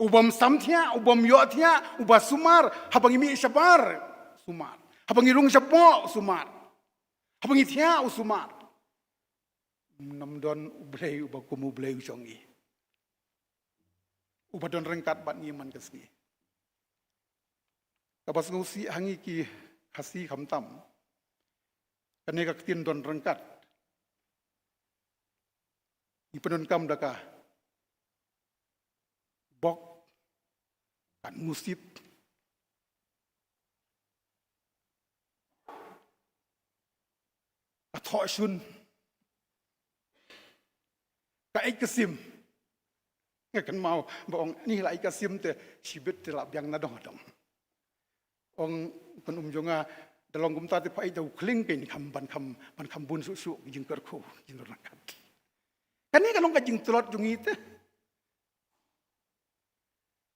u bym samthiah, u bym ïohthiah, uba sumar. Haba ngi mih shabar, sumar. Haba ngi rung shapoh, sumar. Haba ngi thiah, u sumar. Ym don U Blei uba kum U Blei u jong ngi, uba don ryngkat bad ngi man ka sngi. Kaba sngewsih ha ngi ki Khasi khamtam, kane ka ktien don ryngkat ngi pyndonkam da ka bok, ka nusip, ka thoh shun, ka ïeit ka sim. Nga kynmaw ba ong, ni la ïeit ka sim te shibit te la biang na dong na dong. Ong u kynum jong nga, da long kumta te pha ïeit da u khlieng kein kham ban kham, ban kham bun shuh shuh ki jingkyrkhu, ki jingdon ryngkat. Kane ka long ka jingtlot jong ngi te.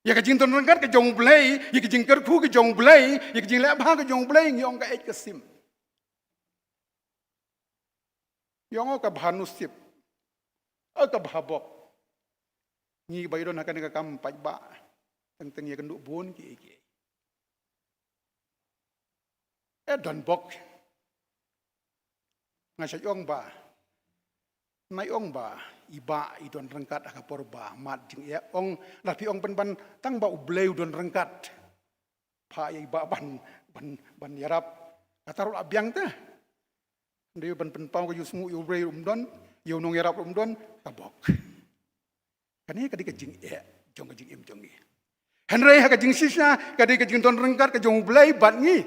Ïa ka jingdon ryngkat ka jong U Blei, ïa ka jingkyrkhu ka jong U Blei, ïa ka jingleh bha ka jong U Blei, ngi ong ka ïeit ka sim. Ngi ong ka bha nusip, ka bha bok. Ngi ba ïadon ha kane ka kam paidbah, teng teng ïakynduh bun kiei kiei. Eh, don bok. Nga shait ong ba, nai ong ba, I Bah i don ryngkat ha ka por ba mad jingeh, ong, lada phi ong pynban tang ba U Blei u don ryngkat, pha ïa i Bah ban, ban, ban ïarap. Kata ruh la biang te. Hynrei ban pynpaw ka jingsngew ïa U Blei ruh um don, ïa u nongïarap ruh um don, ka bok. Kane ka dei ka jingeh jong ka jingim jong ngi. Hynrei ha ka jingshisha ka dei ka jingdon ryngkat ka jong U Blei bad ngi.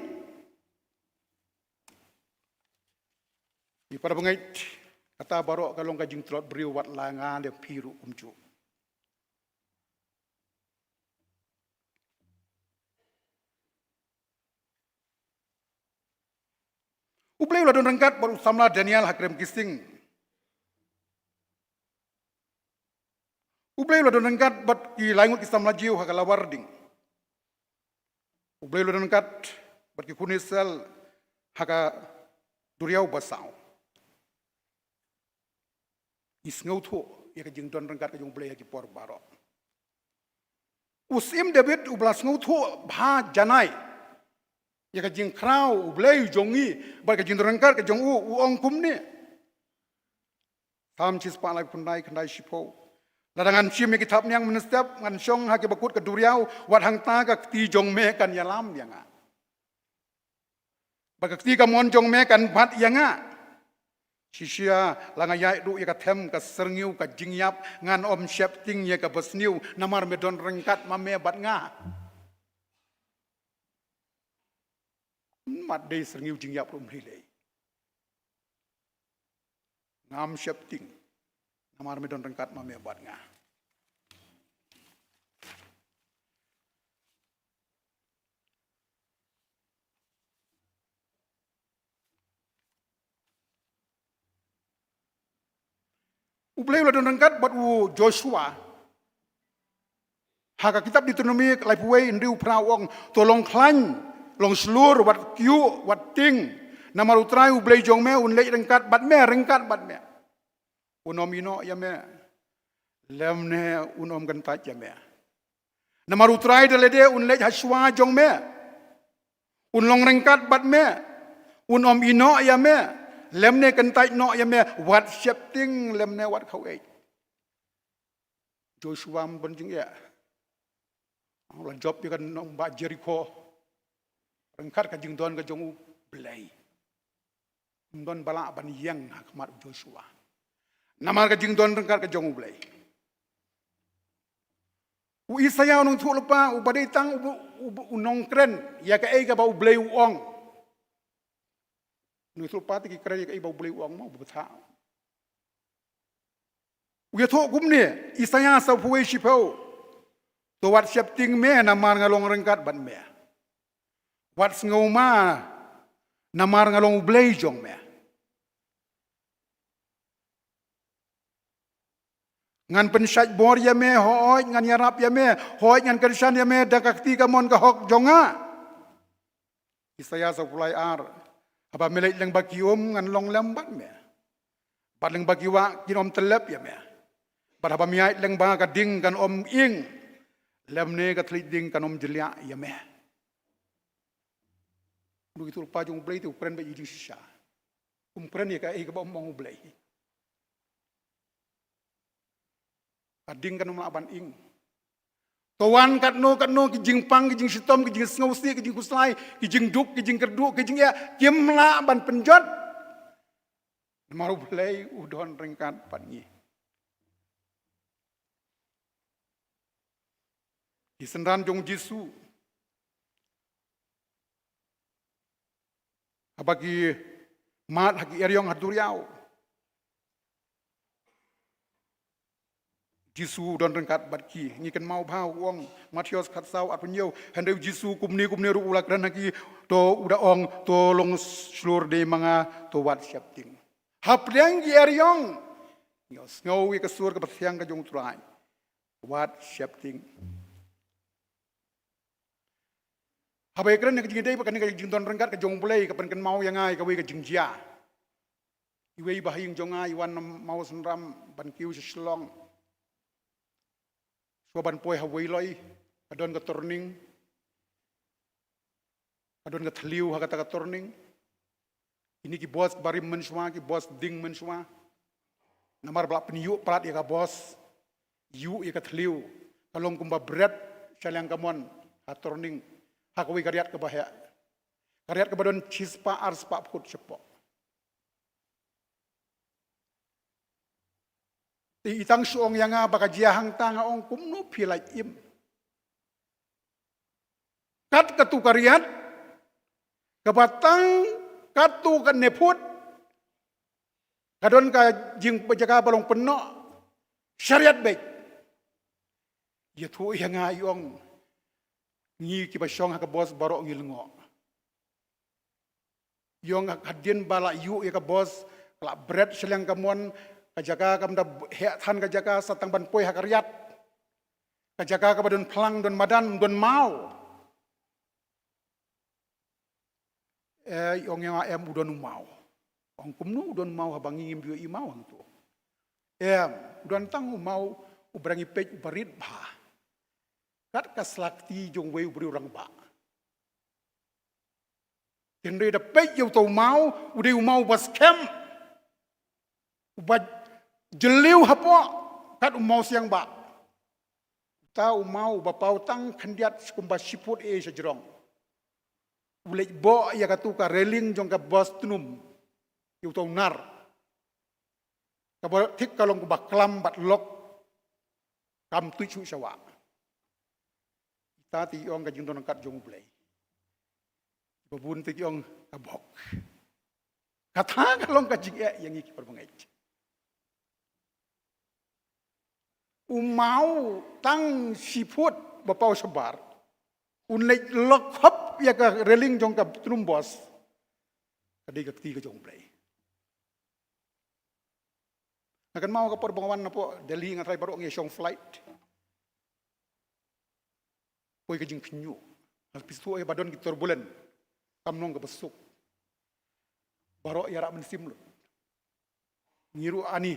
Ngi para bangeit, kata baroh ka long ka jingtlot briew, wat la nga lem phi ruh kumjuh. U Blei u la don ryngkat bad u samla Daniel ha krem ki sing. U Blei u la don ryngkat bad ki lai ngut ki samla Jiw ha ka lawar ding. U Blei u la don ryngkat bad ki khun Israel ha ka duriaw basaw. Ngi sngewthuh ïa ka jingdon ryngkat ka jong U Blei ha ki por baroh. U Syiem David uba la sngewthuh bha janai ïa ka jingkhraw U Blei jong ngi bad ka jingdon ryngkat ka jong u, u ong kumne. Salm shispah laiphew khyndai, khyndai shiphew: Lada ngan shim ïa ki thapniang mynstep, ngan shong ha ki bakut ka duriaw, wat hangta ka kti jong me kan ïalam ïa nga. Bad ka kti kamon jong me kan bat ïa nga. Shisha la nga ïaid ruh ïa ka them ka syrngiew ka jingïap, ngan ym sheptieng ïa ka basniew, namar me don ryngkat ma me bad nga. Mat dei syrngiew jingïap ruh ym lei lei. Ngam sheptieng, namar me don ryngkat ma me bad nga. U Blei u la don ryngkat bad u Joshua. Ha ka kitab Deuteronomi laiphew wei, hynriew phra u ong, to long khlaiñ, long shlur, wat kyiuh, wat tieng. Namar U Trai U Blei jong me un leit ryngkat bad me, ryngkat bad me. Un ym ïehnoh ïa me, lymne un ym kyntait ïa me. Namar U Trai da lade un leit ha shuwa jong me. Un long ryngkat bad me. Un ym ïehnoh ïa me, lymne kyntait noh ïa me, wat sheptieng lymne wat khaw-eit. Joshua um don jingeh. La jop ïa ka nongbah Jerikho ryngkat ka jingdon ka jong U Blei. Um don ba lah ban ïeng ha khmat u Joshua, namar ka jingdon ryngkat ka jong U Blei. U Isaïah u nongthoh lypa uba dei tang u, u, u nongkren ïa kaei kaba U Blei u ong. Nongthoh lypa te ki kren ïa kaei ba U Blei u ong mo, ba bthah. U ïathuh kumne, Isaïah sawphew wei shiphew: To wat sheptieng me, namar nga long ryngkat bad me. Wat sngewma, namar nga long U Blei jong me. Ngan pynshait bor ïa me, hooid ngan ïarap ïa me, hooid ngan kyrshan ïa me da ka kti kamon ka hok jong nga. Isaïah sawphew lai ar: Haba me leit lyngba ki um ngan long lem bad me, bad lyngba ki wah kin ym tyllep ïa me. Bad haba me ïaid lyngba ka ding kan ym ing, lymne ka thylliej ding kan ym jliah ïa me. U nongthoh lypa jong U Blei te u kren beit ïa jingshisha. Um kren ïa kaei kaba ym ong U Blei. Ka ding kan ym lah ban ing. To wan katno katno ki jingpang, ki jingshitom, ki jingsngewsih, ki jingkhuslai, ki jingduk, ki jingkyrduh, ki jingeh, kim lah ban pynjot. Namar U Blei u don ryngkat bad ngi. Ki synran jong U Jisu, haba ki mad ha ki eriong ha duriaw, U Jisu u don ryngkat bad ki. Ngi kynmaw bha u ong, Mathaios khatsaw arphew hynñiew: Hynrei U Jisu kumne kumne ruh u la kren ha ki, to u da ong, to long shlur dei ma nga, to wat sheptieng. Hapdeng ki eriong ngi sngew ïa ka sur kaba thiang ka jong U Trai: Wat sheptieng. Haba ïakren ïa ka jingïadei bad kane ka jingdon ryngkat ka jong U Blei, ka pynkynmaw ïa nga ïa kawei ka jingjia. Iwei iba ha ïing jong nga i wan na Mawsynram ban kiew sha Shillong. Shuwa ban poi ha Weiloi, ka don ka turning. Ka don ka thliew ha kata ka turning. Kine ki bos barim mynshuwa, ki bos ding mynshuwa. Namar ba la pynïuh palat ïa ka bos, ïuh ïa ka thliew, ka long kumba bret sha liang kamon ha turning, ha kawei ka riat kaba heh, ka riat kaba don shispah arspah phut shapoh. Te i tang shu ong ïa nga ba ka jia hangta, nga ong kumno phi lah im. Kat katu ka riat, kaba tang katu ka ne phut, ka don ka jing jaka ba long pynnoh, sha riat beit. Ïathuh ïa nga i ong, ngi kiba shong ha ka bos baroh ngi lyngngoh. I ong hadien ba la ïuh ïa ka bos, ka la bret sha liang kamon, ka jaka kam da heh than ka jaka sa tang ban poi ha ka riat. Ka jaka kaba don phlang, don madan, don maw. Eh, i ong ïa nga em u don u maw. Ong kumno u don maw haba ngi ngim ju ïohi maw hangto. Em, u don tang u maw uba ngi peit uba rit bha. Kat ka slakti jong uwei u briew rangbah. Hynrei da peit ïa uta u maw, u dei u maw uba skhem. Uba jylliew hapoh, kat u maw siang bah. Uta u maw uba paw tang khyndiat kumba shi phut eh sha jrong. U leit boh ïa katu ka railing jong ka bos tnum. Ïa uta u nar. Kaba thik ka long kaba klam bad lok. Kam tuid shuh sha wah. Ita te i ong ka jingdon ryngkat jong U Blei. Ba bun te i ong ka bok. Kata ka long ka jingeh ïa ngi ki para bangeit. U maw tang shi phut ba paw shabar. Un leit lok hop ïa ka railing jong ka tnum bos. Ka dei ka kti ka jong U Blei. Nga kynmaw ka por ba nga wan napoh Delhi, nga trai baroh ngi shong flight. Poi ka jingpynïoh. Hal pistu ïa ba don ki turbulent. Kam long kaba suk. Baroh ïarap mynsiem lut. Ngi ruh ani.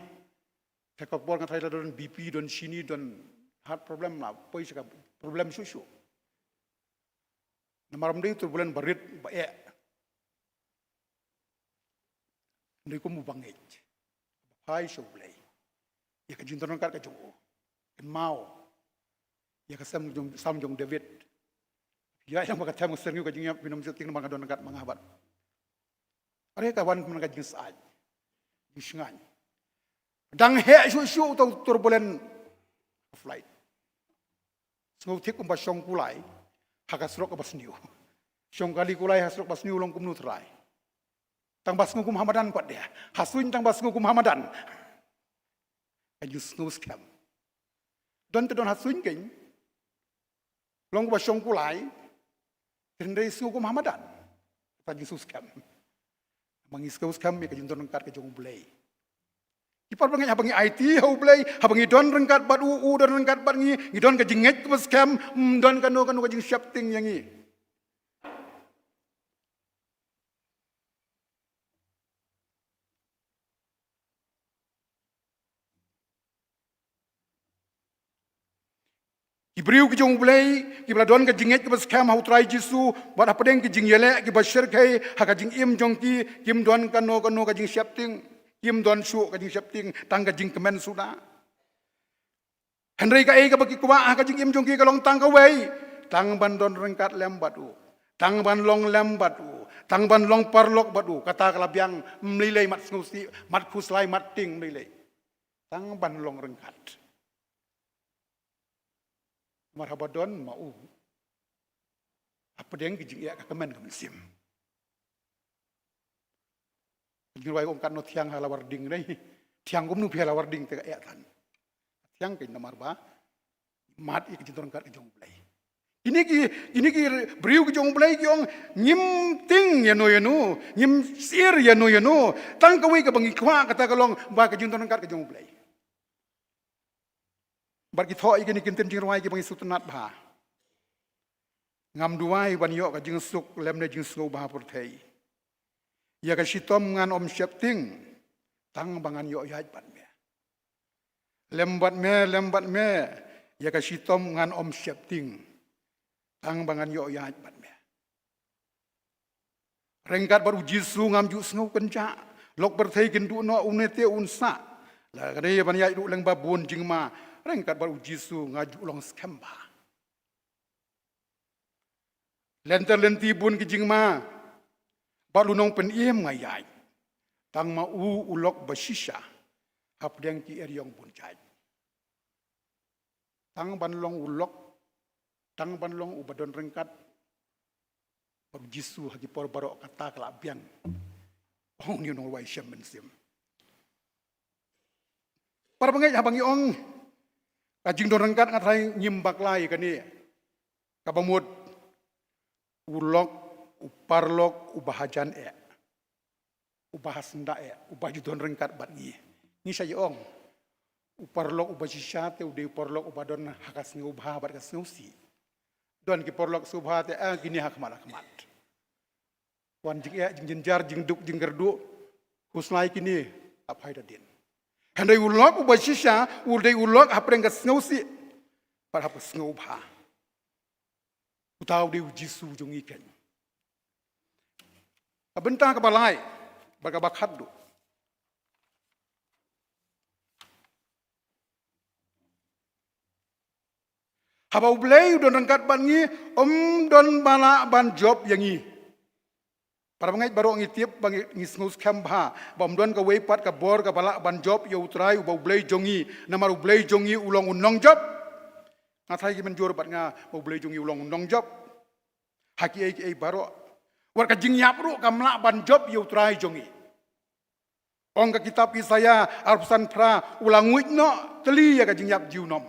Te ka por nga trai la don B P, don shini, don heart problem, la poi sha ka problem shuh shuh. Namar ym dei turbulent ba rit ba eh. Ym dei kum u bangeit. Phai sha U Blei. Ïa ka jingdon ryngkat ka jong u. Kynmaw. Ïa ka Salm jong, Salm jong David. Ïa ïa ba ka them ka syrngiew ka jingïap, phin ym sheptieng namar nga don ryngkat ma nga bad. Are ka wan man ka jingsai. Jingshngaiñ. Dang heh shuh shuh uta u turbulent flight. Sngewthuh kumba shong kulai ha ka surok kaba sniew. Shong kali kulai ha surok ba sniew long kumno trai. Tang ba sngew kum ha madan pat de. Ha suiñ tang ba sngew kum ha madan. Ka jingsngew skhem. Don te don ha suiñ kein. Long ba shong kulai. Hynrei sngew kum ha madan. Ka jingsngew skhem. Ba ngi sngew skhem ïa ka jingdon ryngkat ka jong U Blei. Ki para bangeit, haba ngi aiti ha U Blei, haba ngi don ryngkat bad u, u don ryngkat bad ngi, ngi don ka jingngeit kaba skhem, ym don kano kano ka jingsheptieng ïa ngi. Ki briew ki jong U Blei, kiba la don ka jingngeit kaba skhem ha U Trai Jisu, bad hapdeng ki jingïaleh kiba shyrkhei ha ka jingim jong ki, kim don kano kano ka jingsheptieng, kim don shuh ka jingsheptieng, tang ka jingkmen suda. Hynrei kaei kaba ki kwah ha ka jingim jong ki ka long tang kawei, tang ban don ryngkat lem bad u, tang ban long lem bad u, tang ban long paralok bad u, kata ka la biang, ym lei lei mat sngewsih, mat khuslai, mat tieng, ym lei lei. Tang ban long ryngkat. Namar haba don ma u, hapdeng ki jingeh ka kmen ka mynsiem. Ka jingrwai ong katno thiang ha lawar ding ne. Thiang kumno phi ha lawar ding te ka eh than. Thiang kein namar ba mad ïa ka jingdon ryngkat ka jong U Blei. Kine ki, kine ki briew ki jong U Blei ki ong ngim tieng ïano ïano, ngim sheptieng ïano ïano. Tang kawei kaba ngi kwah kata ka long ba ka jingdon ryngkat ka jong U Blei. Bad ki thoh ïa kine ki ktien jingrwai kiba ngi sngewtynnat bha. Ngam duwai ban ïoh ka jingsuk lymne jingsngewbha pyrthei. Ïa ka shitom ngan ym sheptieng, tang ba ngan ïoh ïaid bad me. Lem bad me, lem bad me, ïa ka shitom ngan ym sheptieng, tang ba ngan ïoh ïaid bad me. Ryngkat bad U Jisu ngam ju sngew kynjah. Lok pyrthei kin duh noh, une te un sah. La ka dei ban ïaid ruh lyngba bun jingma ryngkat bad U Jisu, nga ju long skhem bha. Lynter lynti bun ki jingma bad u nongpynim nga ïaid, tang ma u u lok ba shisha hapdeng ki eriong bun jait. Tang ban long u lok, tang ban long u ba don ryngkat bad U Jisu ha ki por baroh, kata ka la biang. Ong uni u nongrwai shem mynsiem. Para bangeit, haba ngi ong ka jingdon ryngkat, nga tharai ngim bakla ïa kane. Kaba mut, u lok, u paralok u ba hajan eh, u ba hasyndah eh, u ba ju don ryngkat bad ngi. Ngi sa ïa ong, u paralok u ba shisha te u dei u paralok u ba don ha ka sngewbha bad ka sngewsih. Don ki paralok sngewbha te, ah, kine ha khmat ha khmat. Wan jingeh, jingjynjar, jingduk, jingkyrduh, khuslai kine, ap hai da dien. Hynrei u lok u ba shisha u dei u lok hapdeng ka sngewsih bad hap ka sngewbha. Uta u dei U Jisu jong ngi keiñ. Ka bynta kaba lai bad kaba khatduh. Haba U Blei u don ryngkat bad ngi, ym don ba lah ban jop ïa ngi. Para bangeit, baroh ngi tip, ba ngi, ngi sngewskhem bha ba ym don kawei pat ka bor kaba lah ban jop ïa U Trai uba U Blei jong ngi, namar U Blei jong ngi u long u nongjop. Nga tharai ki mynjur bad nga ba U Blei jong ngi u long u nongjop ha kiei kiei baroh. Wat ka jingïap ruh kam lah ban jop ïa U Trai jong ngi. Ong ka kitab Isaïah arphew san phra, u la nguid noh tylli ïa ka jingïap junom.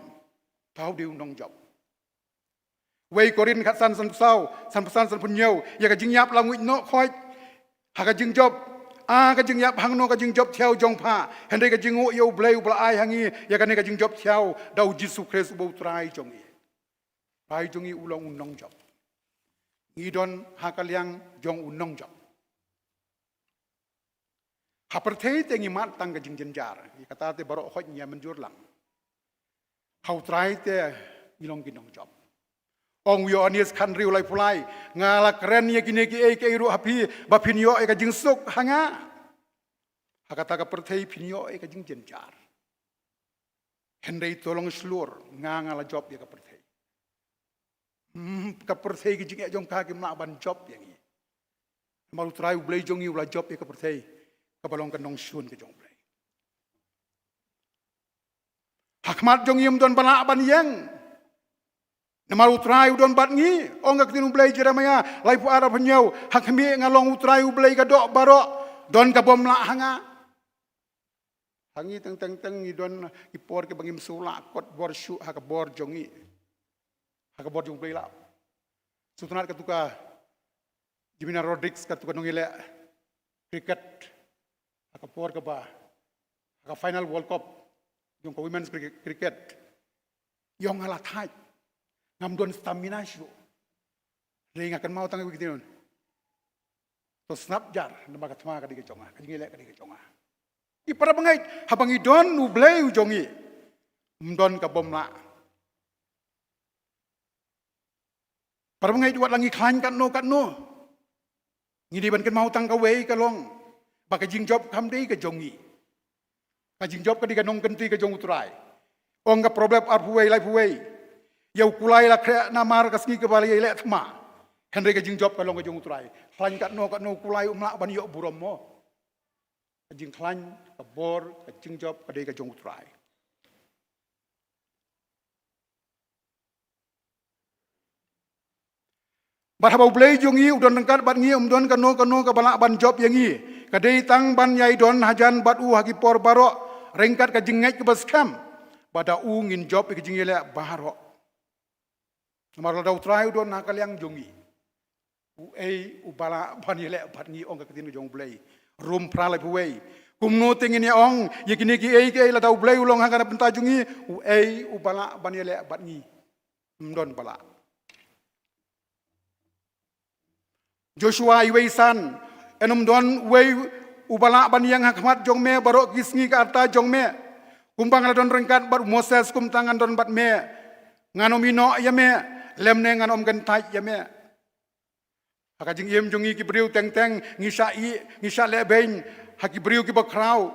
Uta u dei u nongjop. Wei Korinth khatsan, sanphew saw, sanphew san, sanphew hynñiew, ïa ka jingïap la nguid noh khoit ha ka jingjop. Ah, ka jingïap, hangno ka jingjop thiaw jong pha? Hynrei ka jingnguh ïa U Blei uba la ai ha ngi ïa kane ka jingjop thiaw da U Jisu Khrist uba U Trai jong ngi. Trai jong ngi u long u nongjop. Ngi don ha ka liang jong u nongjop. Ha pyrthei te ngi mad tang ka jingjynjar, ïa kata te baroh khoit ngi ïa mynjur lang. Ha U Trai te ngi long ki nongjop. Ong u Ïoannis khathynriew, laiphew lai, nga la kren ïa kine kiei kiei ruh ha phi ba phin ïoh ïa ka jingsuk ha nga. Ha kata ka pyrthei phin ïoh ïa ka jingjynjar. Hynrei to long shlur, nga, nga la jop ïa ka pyrthei. Hmm, ka pyrthei ki jingeh jong ka kim lah ban jop ïa ngi. Namar U Trai U Blei jong ngi u la jop ïa ka pyrthei, kaba long ka nongshun ka jong U Blei. Ha khmat jong ngi ym don ba lah ban ïeng. Namar U Trai u don bad ngi, ong ka ktien U Blei, Jeremiah laiphew ar, arphew hynñiew, ha khmih nga long U Trai U Blei ka doh baroh, don ka bym lah ha nga. Ha ngi teng teng teng ngi don ki por kiba ngim shu lah kot bor shuh ha ka bor jong ngi. Ha ka bor jong U Blei lah. Sngewtynnat katu ka Jimena Rodrigues, katu ka nongïaleh cricket, ha ka por kaba, ha ka final World Cup jong ka women's cricket, cricket, ïa nga la thait, ngam don stamina shuh. Hynrei nga kynmaw tang ïa kine, to sngap jar, namar ka thma ka dei ka jong nga, ka jingïaleh ka dei ka jong nga. Ki para bangeit, haba ngi don U Blei u jong ngi, ym don ka bym lah. Para bangeit, wat la ngi khlaiñ katno katno, ngi dei ban kynmaw tang kawei ka long ba ka jingjop kam dei ka jong ngi. Ka jingjop ka dei ka nongkynti ka jong U Trai. Ong ka Proverb arphew wei, laiphew wei, ïa u kulai la khreh namar ka sngi kaba la ïaleh thma. Hynrei ka jingjop ka long ka jong U Trai. Khlaiñ katno katno, u kulai um lah ban ïoh burom mo. Ka jingkhlaiñ, ka bor, ka jingjop ka dei ka jong U Trai. Bad haba U Blei jong ngi u don ryngkat bad ngi, ym don kano kano kaba lah ban jop ïa ngi. Ka dei tang ban ïai don hajan bad u ha ki por baroh, ryngkat ka jingngeit kaba skhem ba da u ngin jop ïa ka jingïaleh baroh. Namar lada U Trai u don ha ka liang jong ngi, uei uba lah ban ïaleh bad ngi, ong ka ktien ka jong U Blei. Rom phra, laiphew wei. Kumno te ngin ïa ong ïa kine kiei kiei, lada U Blei u long ha ka bynta jong ngi, uei uba lah ban ïaleh bad ngi? Ym don ba lah. Joshua wei, san. Yn ym don uwei uba lah ban ïeng ha khmat jong me baroh ki sngi ka rta jong me. Kumba nga la don ryngkat bad u Moses, kumta ngan don bad me. Ngan ym ïehnoh ïa me, lymne ngan ym kyntait ïa me. Ha ka jingim jong ngi ki briew teng teng, ngi shah ïeh, ngi shah lehbeiñ ha ki briew kiba khraw.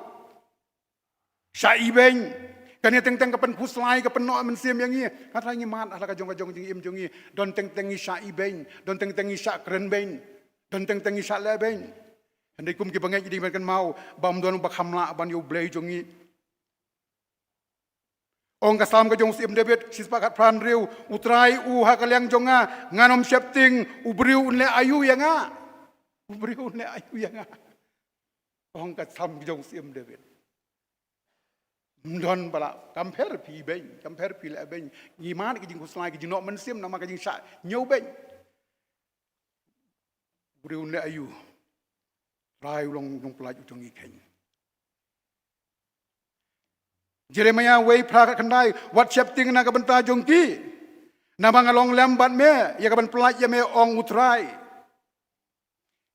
Shah ibeiñ. Kane teng teng ka pynkhuslai, ka pynnoh mynsiem ïa ngi. Nga tharai ngi mad ha la ka jong ka jong jingim jong ngi. Don teng teng ngi shah ibeiñ, don teng teng ngi shah krenbeiñ, don teng teng ngi shah lehbeiñ. Hynrei kum ki bangeit ngi dei ban kynmaw ba ym don ba kham lah ban ïa U Blei jong ngi. Ong ka Salm ka jong u Syiem David, shispah khatphra hynriew, U Trai u ha ka liang jong nga, ngan ym sheptieng, u briew un leh aïu ïa nga. U briew un leh aïu ïa nga. Ong ka Salm ka jong u Syiem David. Ym don ba lah, kam pher phi beiñ, kam pher phi lehbeiñ. Ngi mad ki jingkhuslai, ki jingnoh mynsiem, namar ka jingshah ñiewbeiñ. U briew un leh aïu. Trai u long nongpyllait u jong ngi kheiñ. Jeremiah wei phra khatkhyndai, wat sheptieng na ka bynta jong ki. Namar nga long lem bad me, ïa kaban pyllait ïa me, ong U Trai.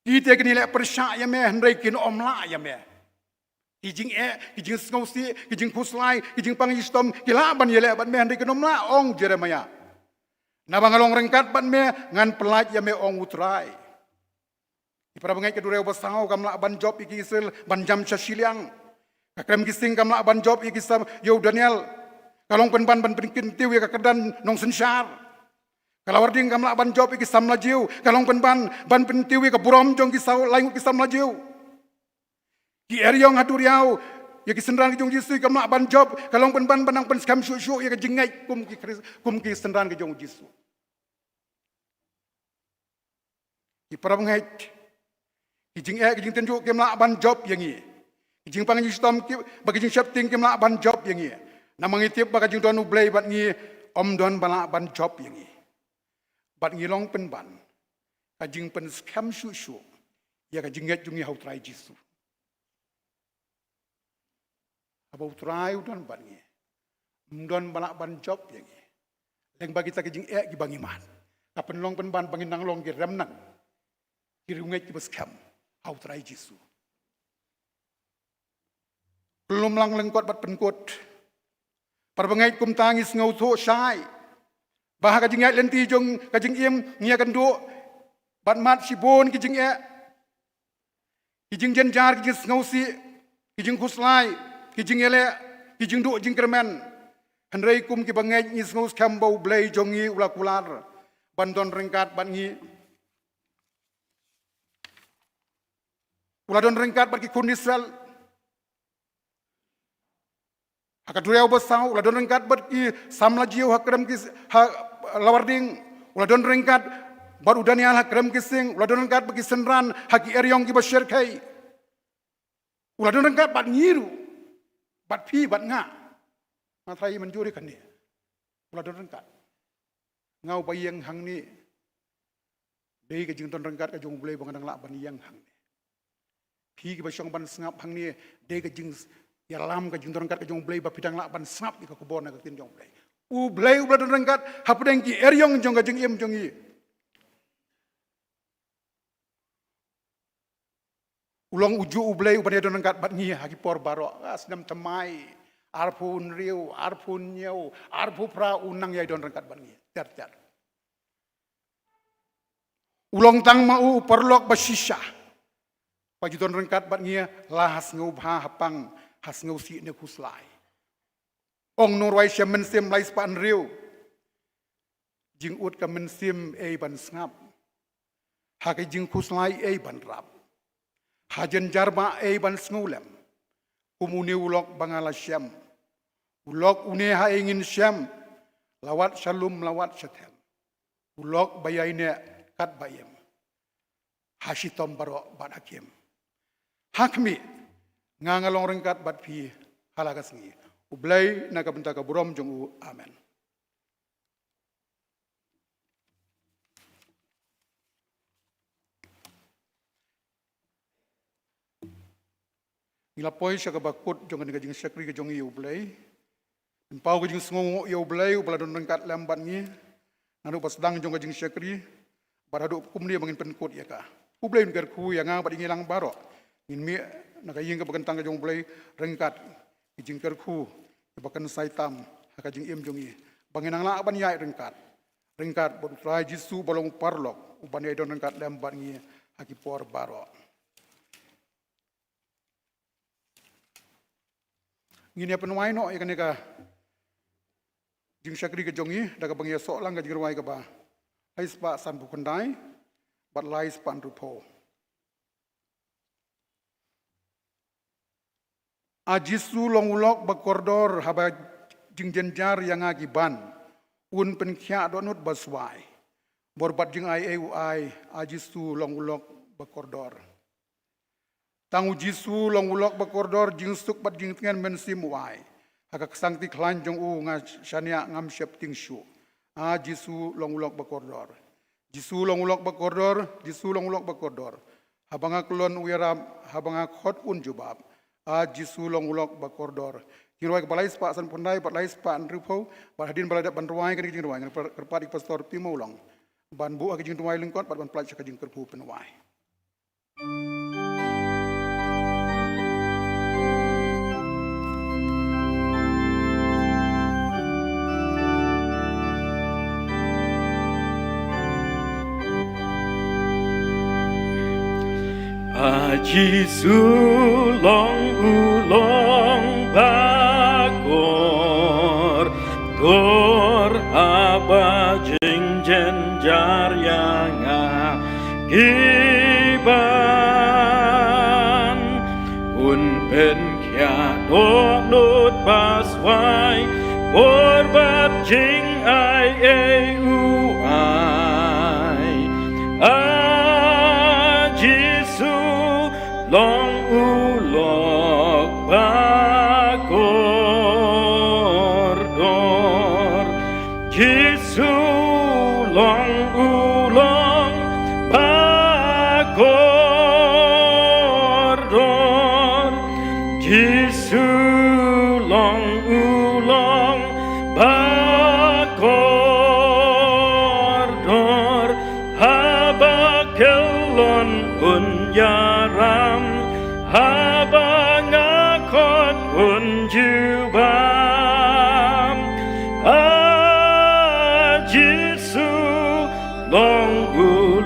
Ki te kin leh pyrshah ïa me, hynrei kin ym lah ïa me. Ki jingeh, ki jingsngewsih, ki jingkhuslai, ki jingpang jinghitom, ki lah ban ïaleh bad me, hynrei kin ym lah, ong Jeremiah. Naba nga long ryngkat bad me, ngan pyllait ïa me, ong U Trai. Ki para bangeit, ka duriaw basaw kam lah ban jop ïa ki Israel ban jam sha shiliang. Ka krem ki sing kam lah ban jop ïa ki sam, ïa u Daniel. Ka long pynban ban pynkyntiew ïa ka kyrdan nongsynshar. Ka lawar ding kam lah ban jop ïa ki samla Jiw, ka long pynban ban pynkyntiew ïa ka burom jong ki saw lai ngut ki samla Jiw. Ki eriong ha duriaw, ïa ki synran ki jong Jisu kam lah ban jop, ka long pynban ban nang pynskhem shuh shuh ïa ka jingngeit kum ki Khrist, kum ki synran ki jong Jisu. Ki para bangeit, ki jingeh, ki jingtynjuh kim lah ban jop ïa ngi. Ki jingpang jingshitom ki, bad ki jingsheptieng kim lah ban jop ïa ngi. Namar ngi tip ba ka jingdon U Blei bad ngi, ym don ba lah ban jop ïa ngi. Bad ngi long pynban ka jingpynskhem shuh shuh ïa ka jingngeit jong ngi ha U Trai Jisu. Haba U Trai u don bad ngi, ym don ba lah ban jop ïa ngi. Leng ba kita ki jingeh kiba ngi mad, ka pynlong pynban ba ngin nang long ki remnant, ki riewngeit kiba skhem ha U Trai Jisu. Pynlong lang lyngkot bad pynkut. Para bangeit, kumta ngi sngewthuh shai ba ha ka jingïaid lynti jong ka jingim ngi ïakynduh bad mad shibun ki jingeh, ki jingjynjar, ki jingsngewsih, ki jingkhuslai, ki jingïaleh, ki jingduh jingkyrmen. Hynrei kum ki bangeit ngi sngewskhem ba U Blei jong ngi u la kular ban don ryngkat bad ngi. U la don ryngkat bad ki khun Israel ha ka duriaw basaw, u la don ryngkat bad ki samla Jiw ha krem ki, ha lawar ding. U la don ryngkat bad u Daniel ha krem ki sing, u la don ryngkat bad ki synran ha ki eriong kiba shyrkhei. U la don ryngkat bad ngi ruh, bad phi bad nga. Nga tharai mynjur ïa kane. U la don ryngkat. Nga uba ïeng hangne, dei ka jingdon ryngkat ka jong U Blei ba nga dang lah ban ïeng hangne. Phi kiba shong ban sngap hangne, dei ka jingïalam ka jingdon ryngkat ka jong U Blei ba phi dang lah ban sngap ïa ka khubor na ka ktien jong U Blei. U Blei uba la don ryngkat hapdeng ki eriong jong ka jingim jong ngi. U long ujuh U Blei uban ïadon ryngkat bad ngi ha ki por baroh. Ah, snem thymmai, arphew hynriew, arphew hynñiew, arphew phra, u nang ïadon ryngkat bad ngi ter ter. U long tang ma u, u paralok ba shisha, ba ju don ryngkat bad ngi la ha sngewbha, ha pang, ha sngewsih ne khuslai. Ong Nongrwai Shem Mynsiem lai spah hynriew, jingud ka mynsiem ei ban sngap, ha ka jingkhuslai ei ban rap, ha jynjar ba ei ban sngewlem. Kum une u lok ba nga la shem, u lok une ha ei ngin shem, la wat sha lum la wat sha them. U lok ba ïaineh katba im, ha shitom baroh bad ha khim. Ha khmih, nga nga long ryngkat bad phi ha la ka sngi. U Blei na ka bynta ka burom jong u. Amen. Ngi la poi sha kaba kut jong kane ka jingshakri ka jong ngi ïa U Blei. Pynpaw ka jingsngewnguh ïa U Blei uba la don ryngkat lem bad ngi naduh ba sdang jong ka jingshakri bad haduh kumne ba ngin pynkut ïa ka. U Blei un kyrkhu ïa nga bad ïa ngi lang baroh. Ngin mih na ka ïing kaba kyntang ka jong U Blei ryngkat ki jingkyrkhu kiba kynsai tam ha ka jingim jong ngi, ba ngin nang lah ban ïaid ryngkat, ryngkat bad U Trai Jisu ba long u paralok uban ïai don ryngkat lem bad ngi ha ki por baroh. Ngin ïa pynwai noh ïa kane ka jingshakri ka jong ngi da kaba ngi ïa soh lang ka jingrwai kaba lai spah sanphew khyndai bad lai spah hynriewphew. A Jisu long u lok ba kordor, haba jingjynjar ïa nga ki ban, un pynkhiah dohnud ba swai. Bor bad jingai ei u ai, a Jisu long u lok ba kordor. Tang u Jisu long u lok ba kordor, jingsuk bad jingtngen mynsiem u ai. Ha ka ksangti khlaiñ jong u nga shaniah, ngam sheptieng shuh. A Jisu long u lok ba kordor. Jisu long u lok ba kordor, Jisu long u lok ba kordor. Haba nga kyllon u ïarap, haba nga khot un jubab. A Jisu long u lok ba kordor. Jingrwai kaba lai spah sanphew khyndai bad lai spah hynriewphew, bad hadien ba la dep ban rwai kane ka jingrwai, ngan kyrpad ïa u Pastor Pi Mawlong ban buh ha ka jingrwai lyngkot bad ban pynlait sha ka jingkyrkhu pynwai. A Jisu long u long ba kordor, haba jingjynjar ïa nga ki ban, un pynkhiah dohnud ba swai, bor bad jingai ei u ai. A Jisu long u lok ba kordor. Jisu long u long ba kordor. Jisu long u long ba kordor. Haba kyllon un ïarap, haba nga khot un jubab. A Jisu long u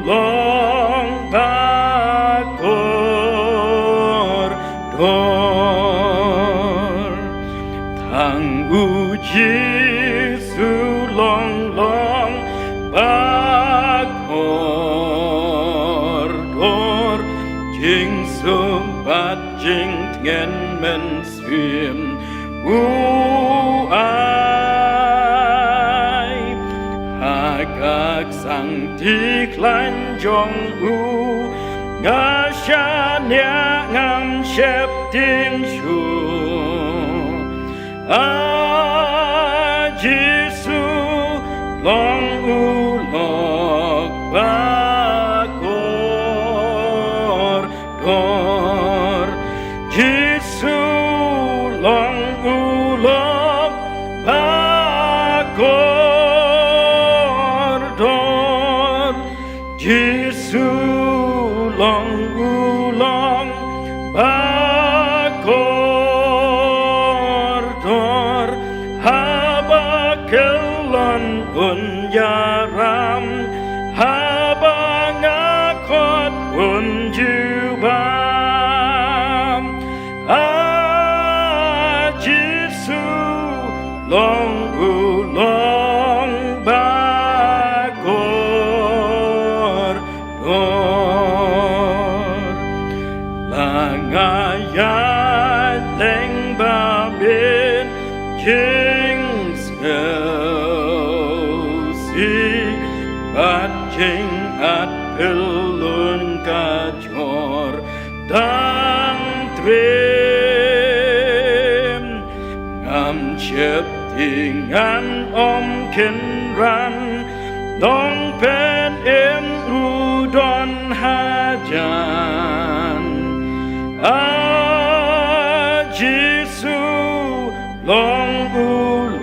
long ba kordor. Tang u Jisu long long ba kordor, jingsuk bad jingtngen mynsiem u ai. Ha ka ksangti khlaiñ jong u nga shaniah, ngam sheptieng shuh. A Jisu long u lok ba kordor. Jisu long u lok ba kordor. Jisu long u long ba kordor. Haba kyllon un ïarap, haba nga khot un jubab. A Jisu long u long ba kordor. La nga ïaid leng ba myn jingsngewsih bad jingat phyllun ka jhur tang triem. Ngam sheptieng, ngan ym kynran, Nongpynim u don hajan. A Jisu, long u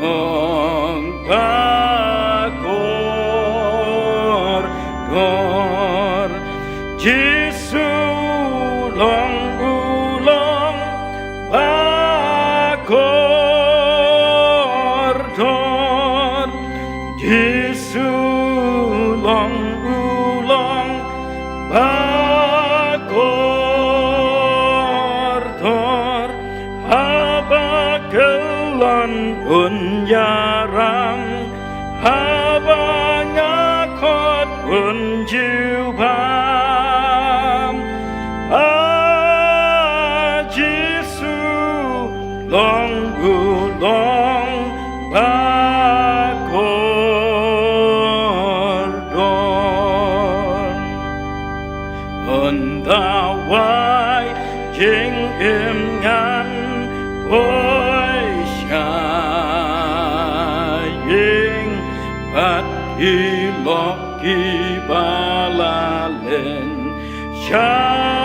long ba kordor. Jisu, long u long ba kordor. Jisu, long u long ba kordor. Haba Jubab, a Jisu, long u long ba kordor. Ynda wai jingim ngan poi sha ïing, bad ki lok ki ba la len shakhmat.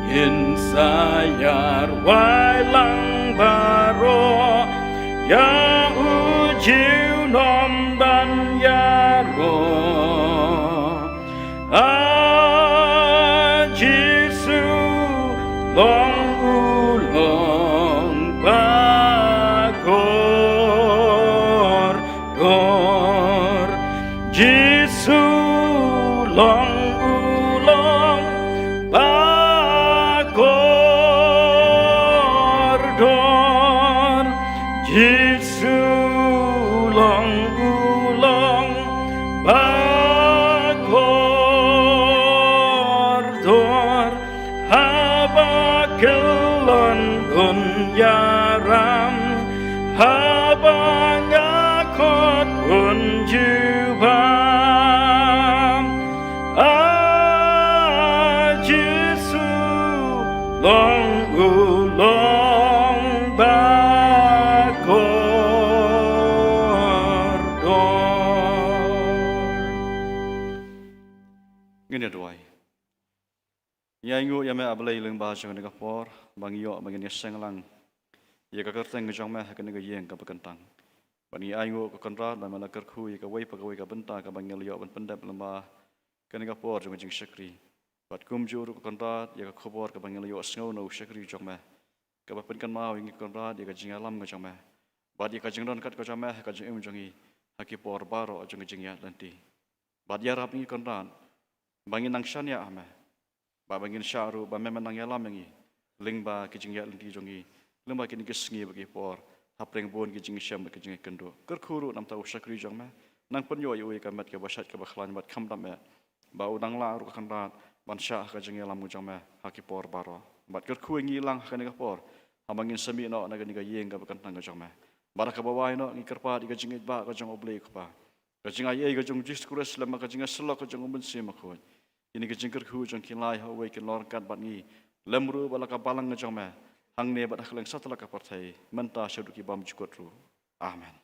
Ngin sa ïar wai lang baroh ïa u junom ban ïaroh. A Jisu, long u long ba kordor. Jisu, long u long ba kordor. Jisu, long u long ba kordor. Haba kyllon un ïaram, haba nga khot un jubab. A Jisu, long u long ba kordor. Ngin ïa duwai. Ngi ainguh ïa me, A Blei lyngba jong kane ka por ba ngi ïoh ba ngin ïaseng lang ïa ka kyrteng ka jong me ha kane ka ïing kaba kyntang. Bad ngi ainguh, ko Kynrad, ba me la kyrkhu ïa kawei pa kawei ka bynta kaba ngi la ïoh ban pyndep lyngba kane ka por jong ka jingshakri. Bad kumjuh ruh, ko Kynrad, ïa ka khubor kaba ngi la ïoh sngew na u shakri jong me, kaba pynkynmaw ïa ngi, ko Kynrad, ïa ka jingïalam ka jong me bad ïa ka jingdon kat ka jong me ha ka jingim jong ngi ha ki por baroh jong ka jingïaid lynti. Bad ïarap ïa ngi, ko Kynrad, ba ngin nang shaniah ha me, ba, ba ngin shah ruh ba me, men nang ïalam ïa ngi lyngba ki jingïaid lynti jong ngi, lyngba kine ki sngi bad ki por, hapdeng bun ki jingshem bad ki jingkynduh. Kyrkhu ruh na bynta u shakri jong me, nang pynïoh ïa u ïa ka met kaba shait kaba khlaiñ bad kham dap eh, ba u nang lah ruh, ko Kynrad, ban shah ha ka jingïalam ka jong me ha ki por baroh. Bad kyrkhu ïa ngi lang ha kane ka por, haba ngin sa mih noh na kane ka ïing kaba kyntang ka jong me. Bad ha kaba wai noh, ngi kyrpad ïa ka jingïeit ba ka jong U Blei U Kpa, ka jingai ei ka jong U Jisu Khrist, lem bad ka jingïasyllok ka jong U Mynsiem Bakhuid, kine ki jingkyrkhu jong ki lai ha uwei kin long ryngkat bad ngi, lem ruh bad la ka balang ka jong me, hangne bad ha kylleng satlak ka pyrthei, mynta shaduh ki bymjukut ruh. Amen.